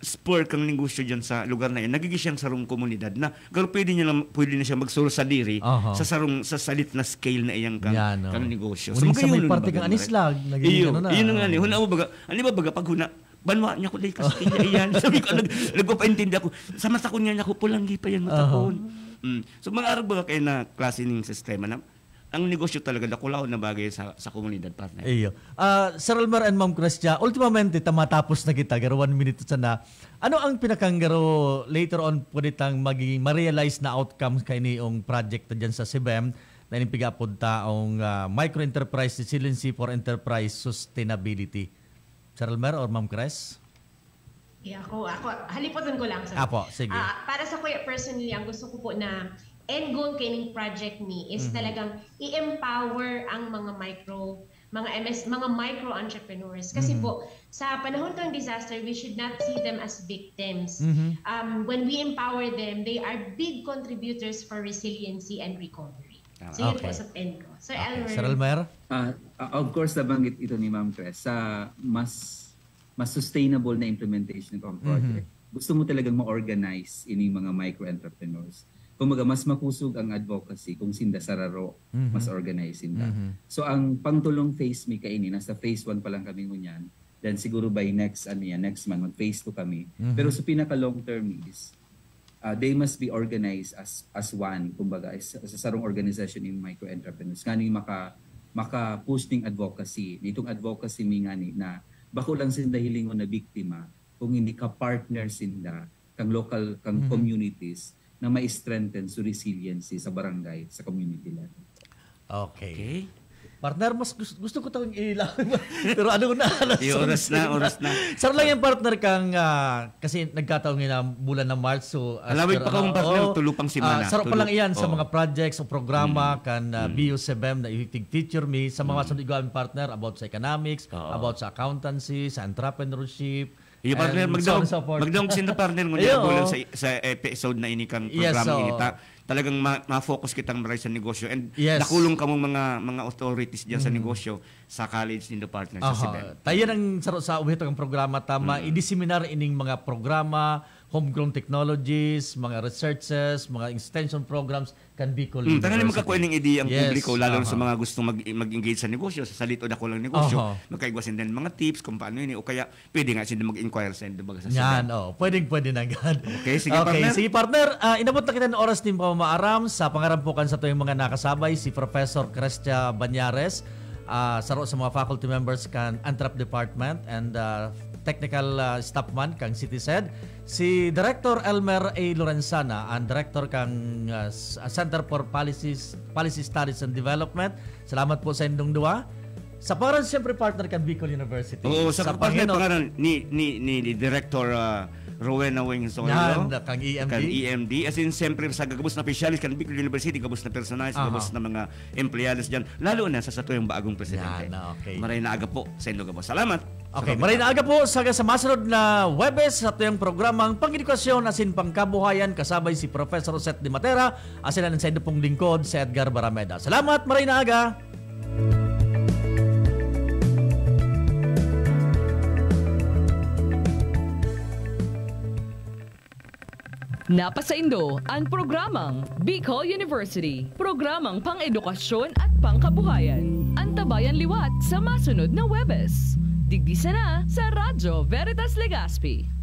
spur kang negosyo dyan sa lugar na yan, nagiging siyang sarong komunidad na, pero pwede niya lang, pwede na siya magsuro sadiri Oho. sa sarong, sa salit na scale na iyang kang, Yan, oh. kang negosyo. So, Uling sa may magayunon parte baga kang mo, Anislag, eh. nagiging Iyo, ano na, yun na nga, oh. eh. Huna mo baga, ano ba baga, pag huna, banwa niya ko, day, Castilla, iyan. Sabi ko, nag-, nagpapaintindi ako. Sa Matakon niya ako, Polangui pa yan, Matakon. Oho. Mm. So, mga arog baga kayo na klase ng sistema na, ang negosyo talaga, dakulaon na bagay sa, sa komunidad, partner. Iyo. Ah, Sir Elmer and Ma'am Crescia, ultimamente, ta matapos na kita, garo one minute sana. Ano ang pinakang garo later on pwede tang magiging ma-realize na outcomes kainiyong project na dyan sa SEBEM na ining piga-apod taong, ah, Micro Enterprise Resiliency for Enterprise Sustainability? Sir Elmer or Ma'am Cres? Yeah, ako, ako, halipotan ko lang, sir. Apo, sige. Ah, para sa kuya, personally, ang gusto ko po na end goal kaining project ni is Mhm. talagang i-empower ang mga micro, mga M S, mga micro entrepreneurs. Kasi Mhm. po, sa panahon ng disaster, we should not see them as victims. Mhm. Um, when we empower them, they are big contributors for resiliency and recovery. Tama. So, yun po Okay. sa end ko. Sir Okay. Elmer. Sir Elmer? Ah, ah, of course, nabanggit ito ni Ma'am Cres, sa mas mas sustainable na implementation kang project. Mhm. Gusto mo talagang ma-organize ining mga micro entrepreneurs. Kumbaga, mas makusog ang advocacy kung sinda sararo, Mhm. mas organize sinda. Mhm. So, ang pangtulong phase mi kaini, nasa phase one pa lang kami ngunyan. Then siguro by next, ano yan, next month, mag phase two kami. Mhm. Pero sa pinaka long term is, uh, they must be organized as as one, kumbaga, as, as sarong organisasyon in micro entrepreneurs. Ngani maka maka-push ning advocacy. Itong advocacy mi ngani na bako lang sinda hilingon na biktima, kung hindi ka partner sinda kang local, kang Mhm. communities na ma-strengthen sa resiliency sa barangay, sa community level. Okay. Okay. Partner, mas gusto, gusto ko tawang ilaw. Pero ano na, alas Yung oras na, onse na. Oras na. Saro lang yung partner kang, ah, kasi nagkataon nga na bulan ng March, so as Halawig per pa kang ano, partner, oo. Tulo pang semana. Ah, saro pa Tulo. lang iyan sa Oo. mga projects o programa Mm. kan, ah, Mm. B U S E B M na itig-feature mi sa mga Mm. sunod igawang partner about sa economics, Oo. about sa accountancy, sa entrepreneurship, Iyo, partner, and so on magdaog, and so forth. magdaog sinda, partner, ngunyan Iyo. bulan sa, sa episode na ini kang Yes, programa so ini ta. Talagang ma-, ma-focus kitang maray sa negosyo and Yes. nakulong kamo mga mga authorities diyan sa Mm. negosyo sa college nindo, partner, sa Aha. S E B M. Tayo nang saro sa obheto ng programa, tama, Mm. i-disseminar ining mga programa, homegrown technologies, mga researches, mga extension programs, kan Bicol Mm, tanganing University. magkakuha ng ideya ang Yes, publiko, lalo na sa aha. mga gustong mag-, mag-engage sa negosyo, sa salit o dako lang negosyo, Aha. magkaigwa sinda ng mga tips kung paano ini, o kaya pwede nga sinda mag-inquire sa indo, baga sa Yan, S E B M. oh, pwedeng pwede na agad. Okay, sige, Okay, partner. sige, partner. Ah, inabot na kita ng oras ng pamamaaram sa pangarampukan sa tuyong mga nakasabay, si Professor Crestia Banyares, ah, saro sa mga faculty members kan Antrap Department and, ah, technical, ah, staff man kang CitySed, si Director Elmer A. Lorenzana, ang Director kang, ah, s-, ah, Center for Policies, Policy Studies and Development. Salamat po sa indong duwa. Sa pangaran, siyempre, partner kan Bicol University. Oo, sa Sa kapatid, Panginoon. pangaran ni, ni, ni, ni Director, ah, Rowena Wing Solio, Yan, kang E M D. kang E M D. As in, siyempre, sa gabos na opisyalis kan Bicol University, gabos na personahe, Aha. gabos na mga empleyados dyan. Lalo na sa satuyang bagong presidente. Yan, okay. Maray na aga po sa indo gabos. Salamat. Okay, Sa maray na aga po sa, sa masunod na Webes sa tuyang programang Pang-edukasyon asin Pangkabuhayan, kasabay si Professor Seth de Matera, asin ang sa indo pong lingkod, si Edgar Barameda. Salamat, maray na aga! Napasaindo ang programang Bicol University, programang pang-edukasyon at pangkabuhayan. Antabayan liwat sa masunod na Webes. Digdi sana sa Radyo Veritas Legazpi.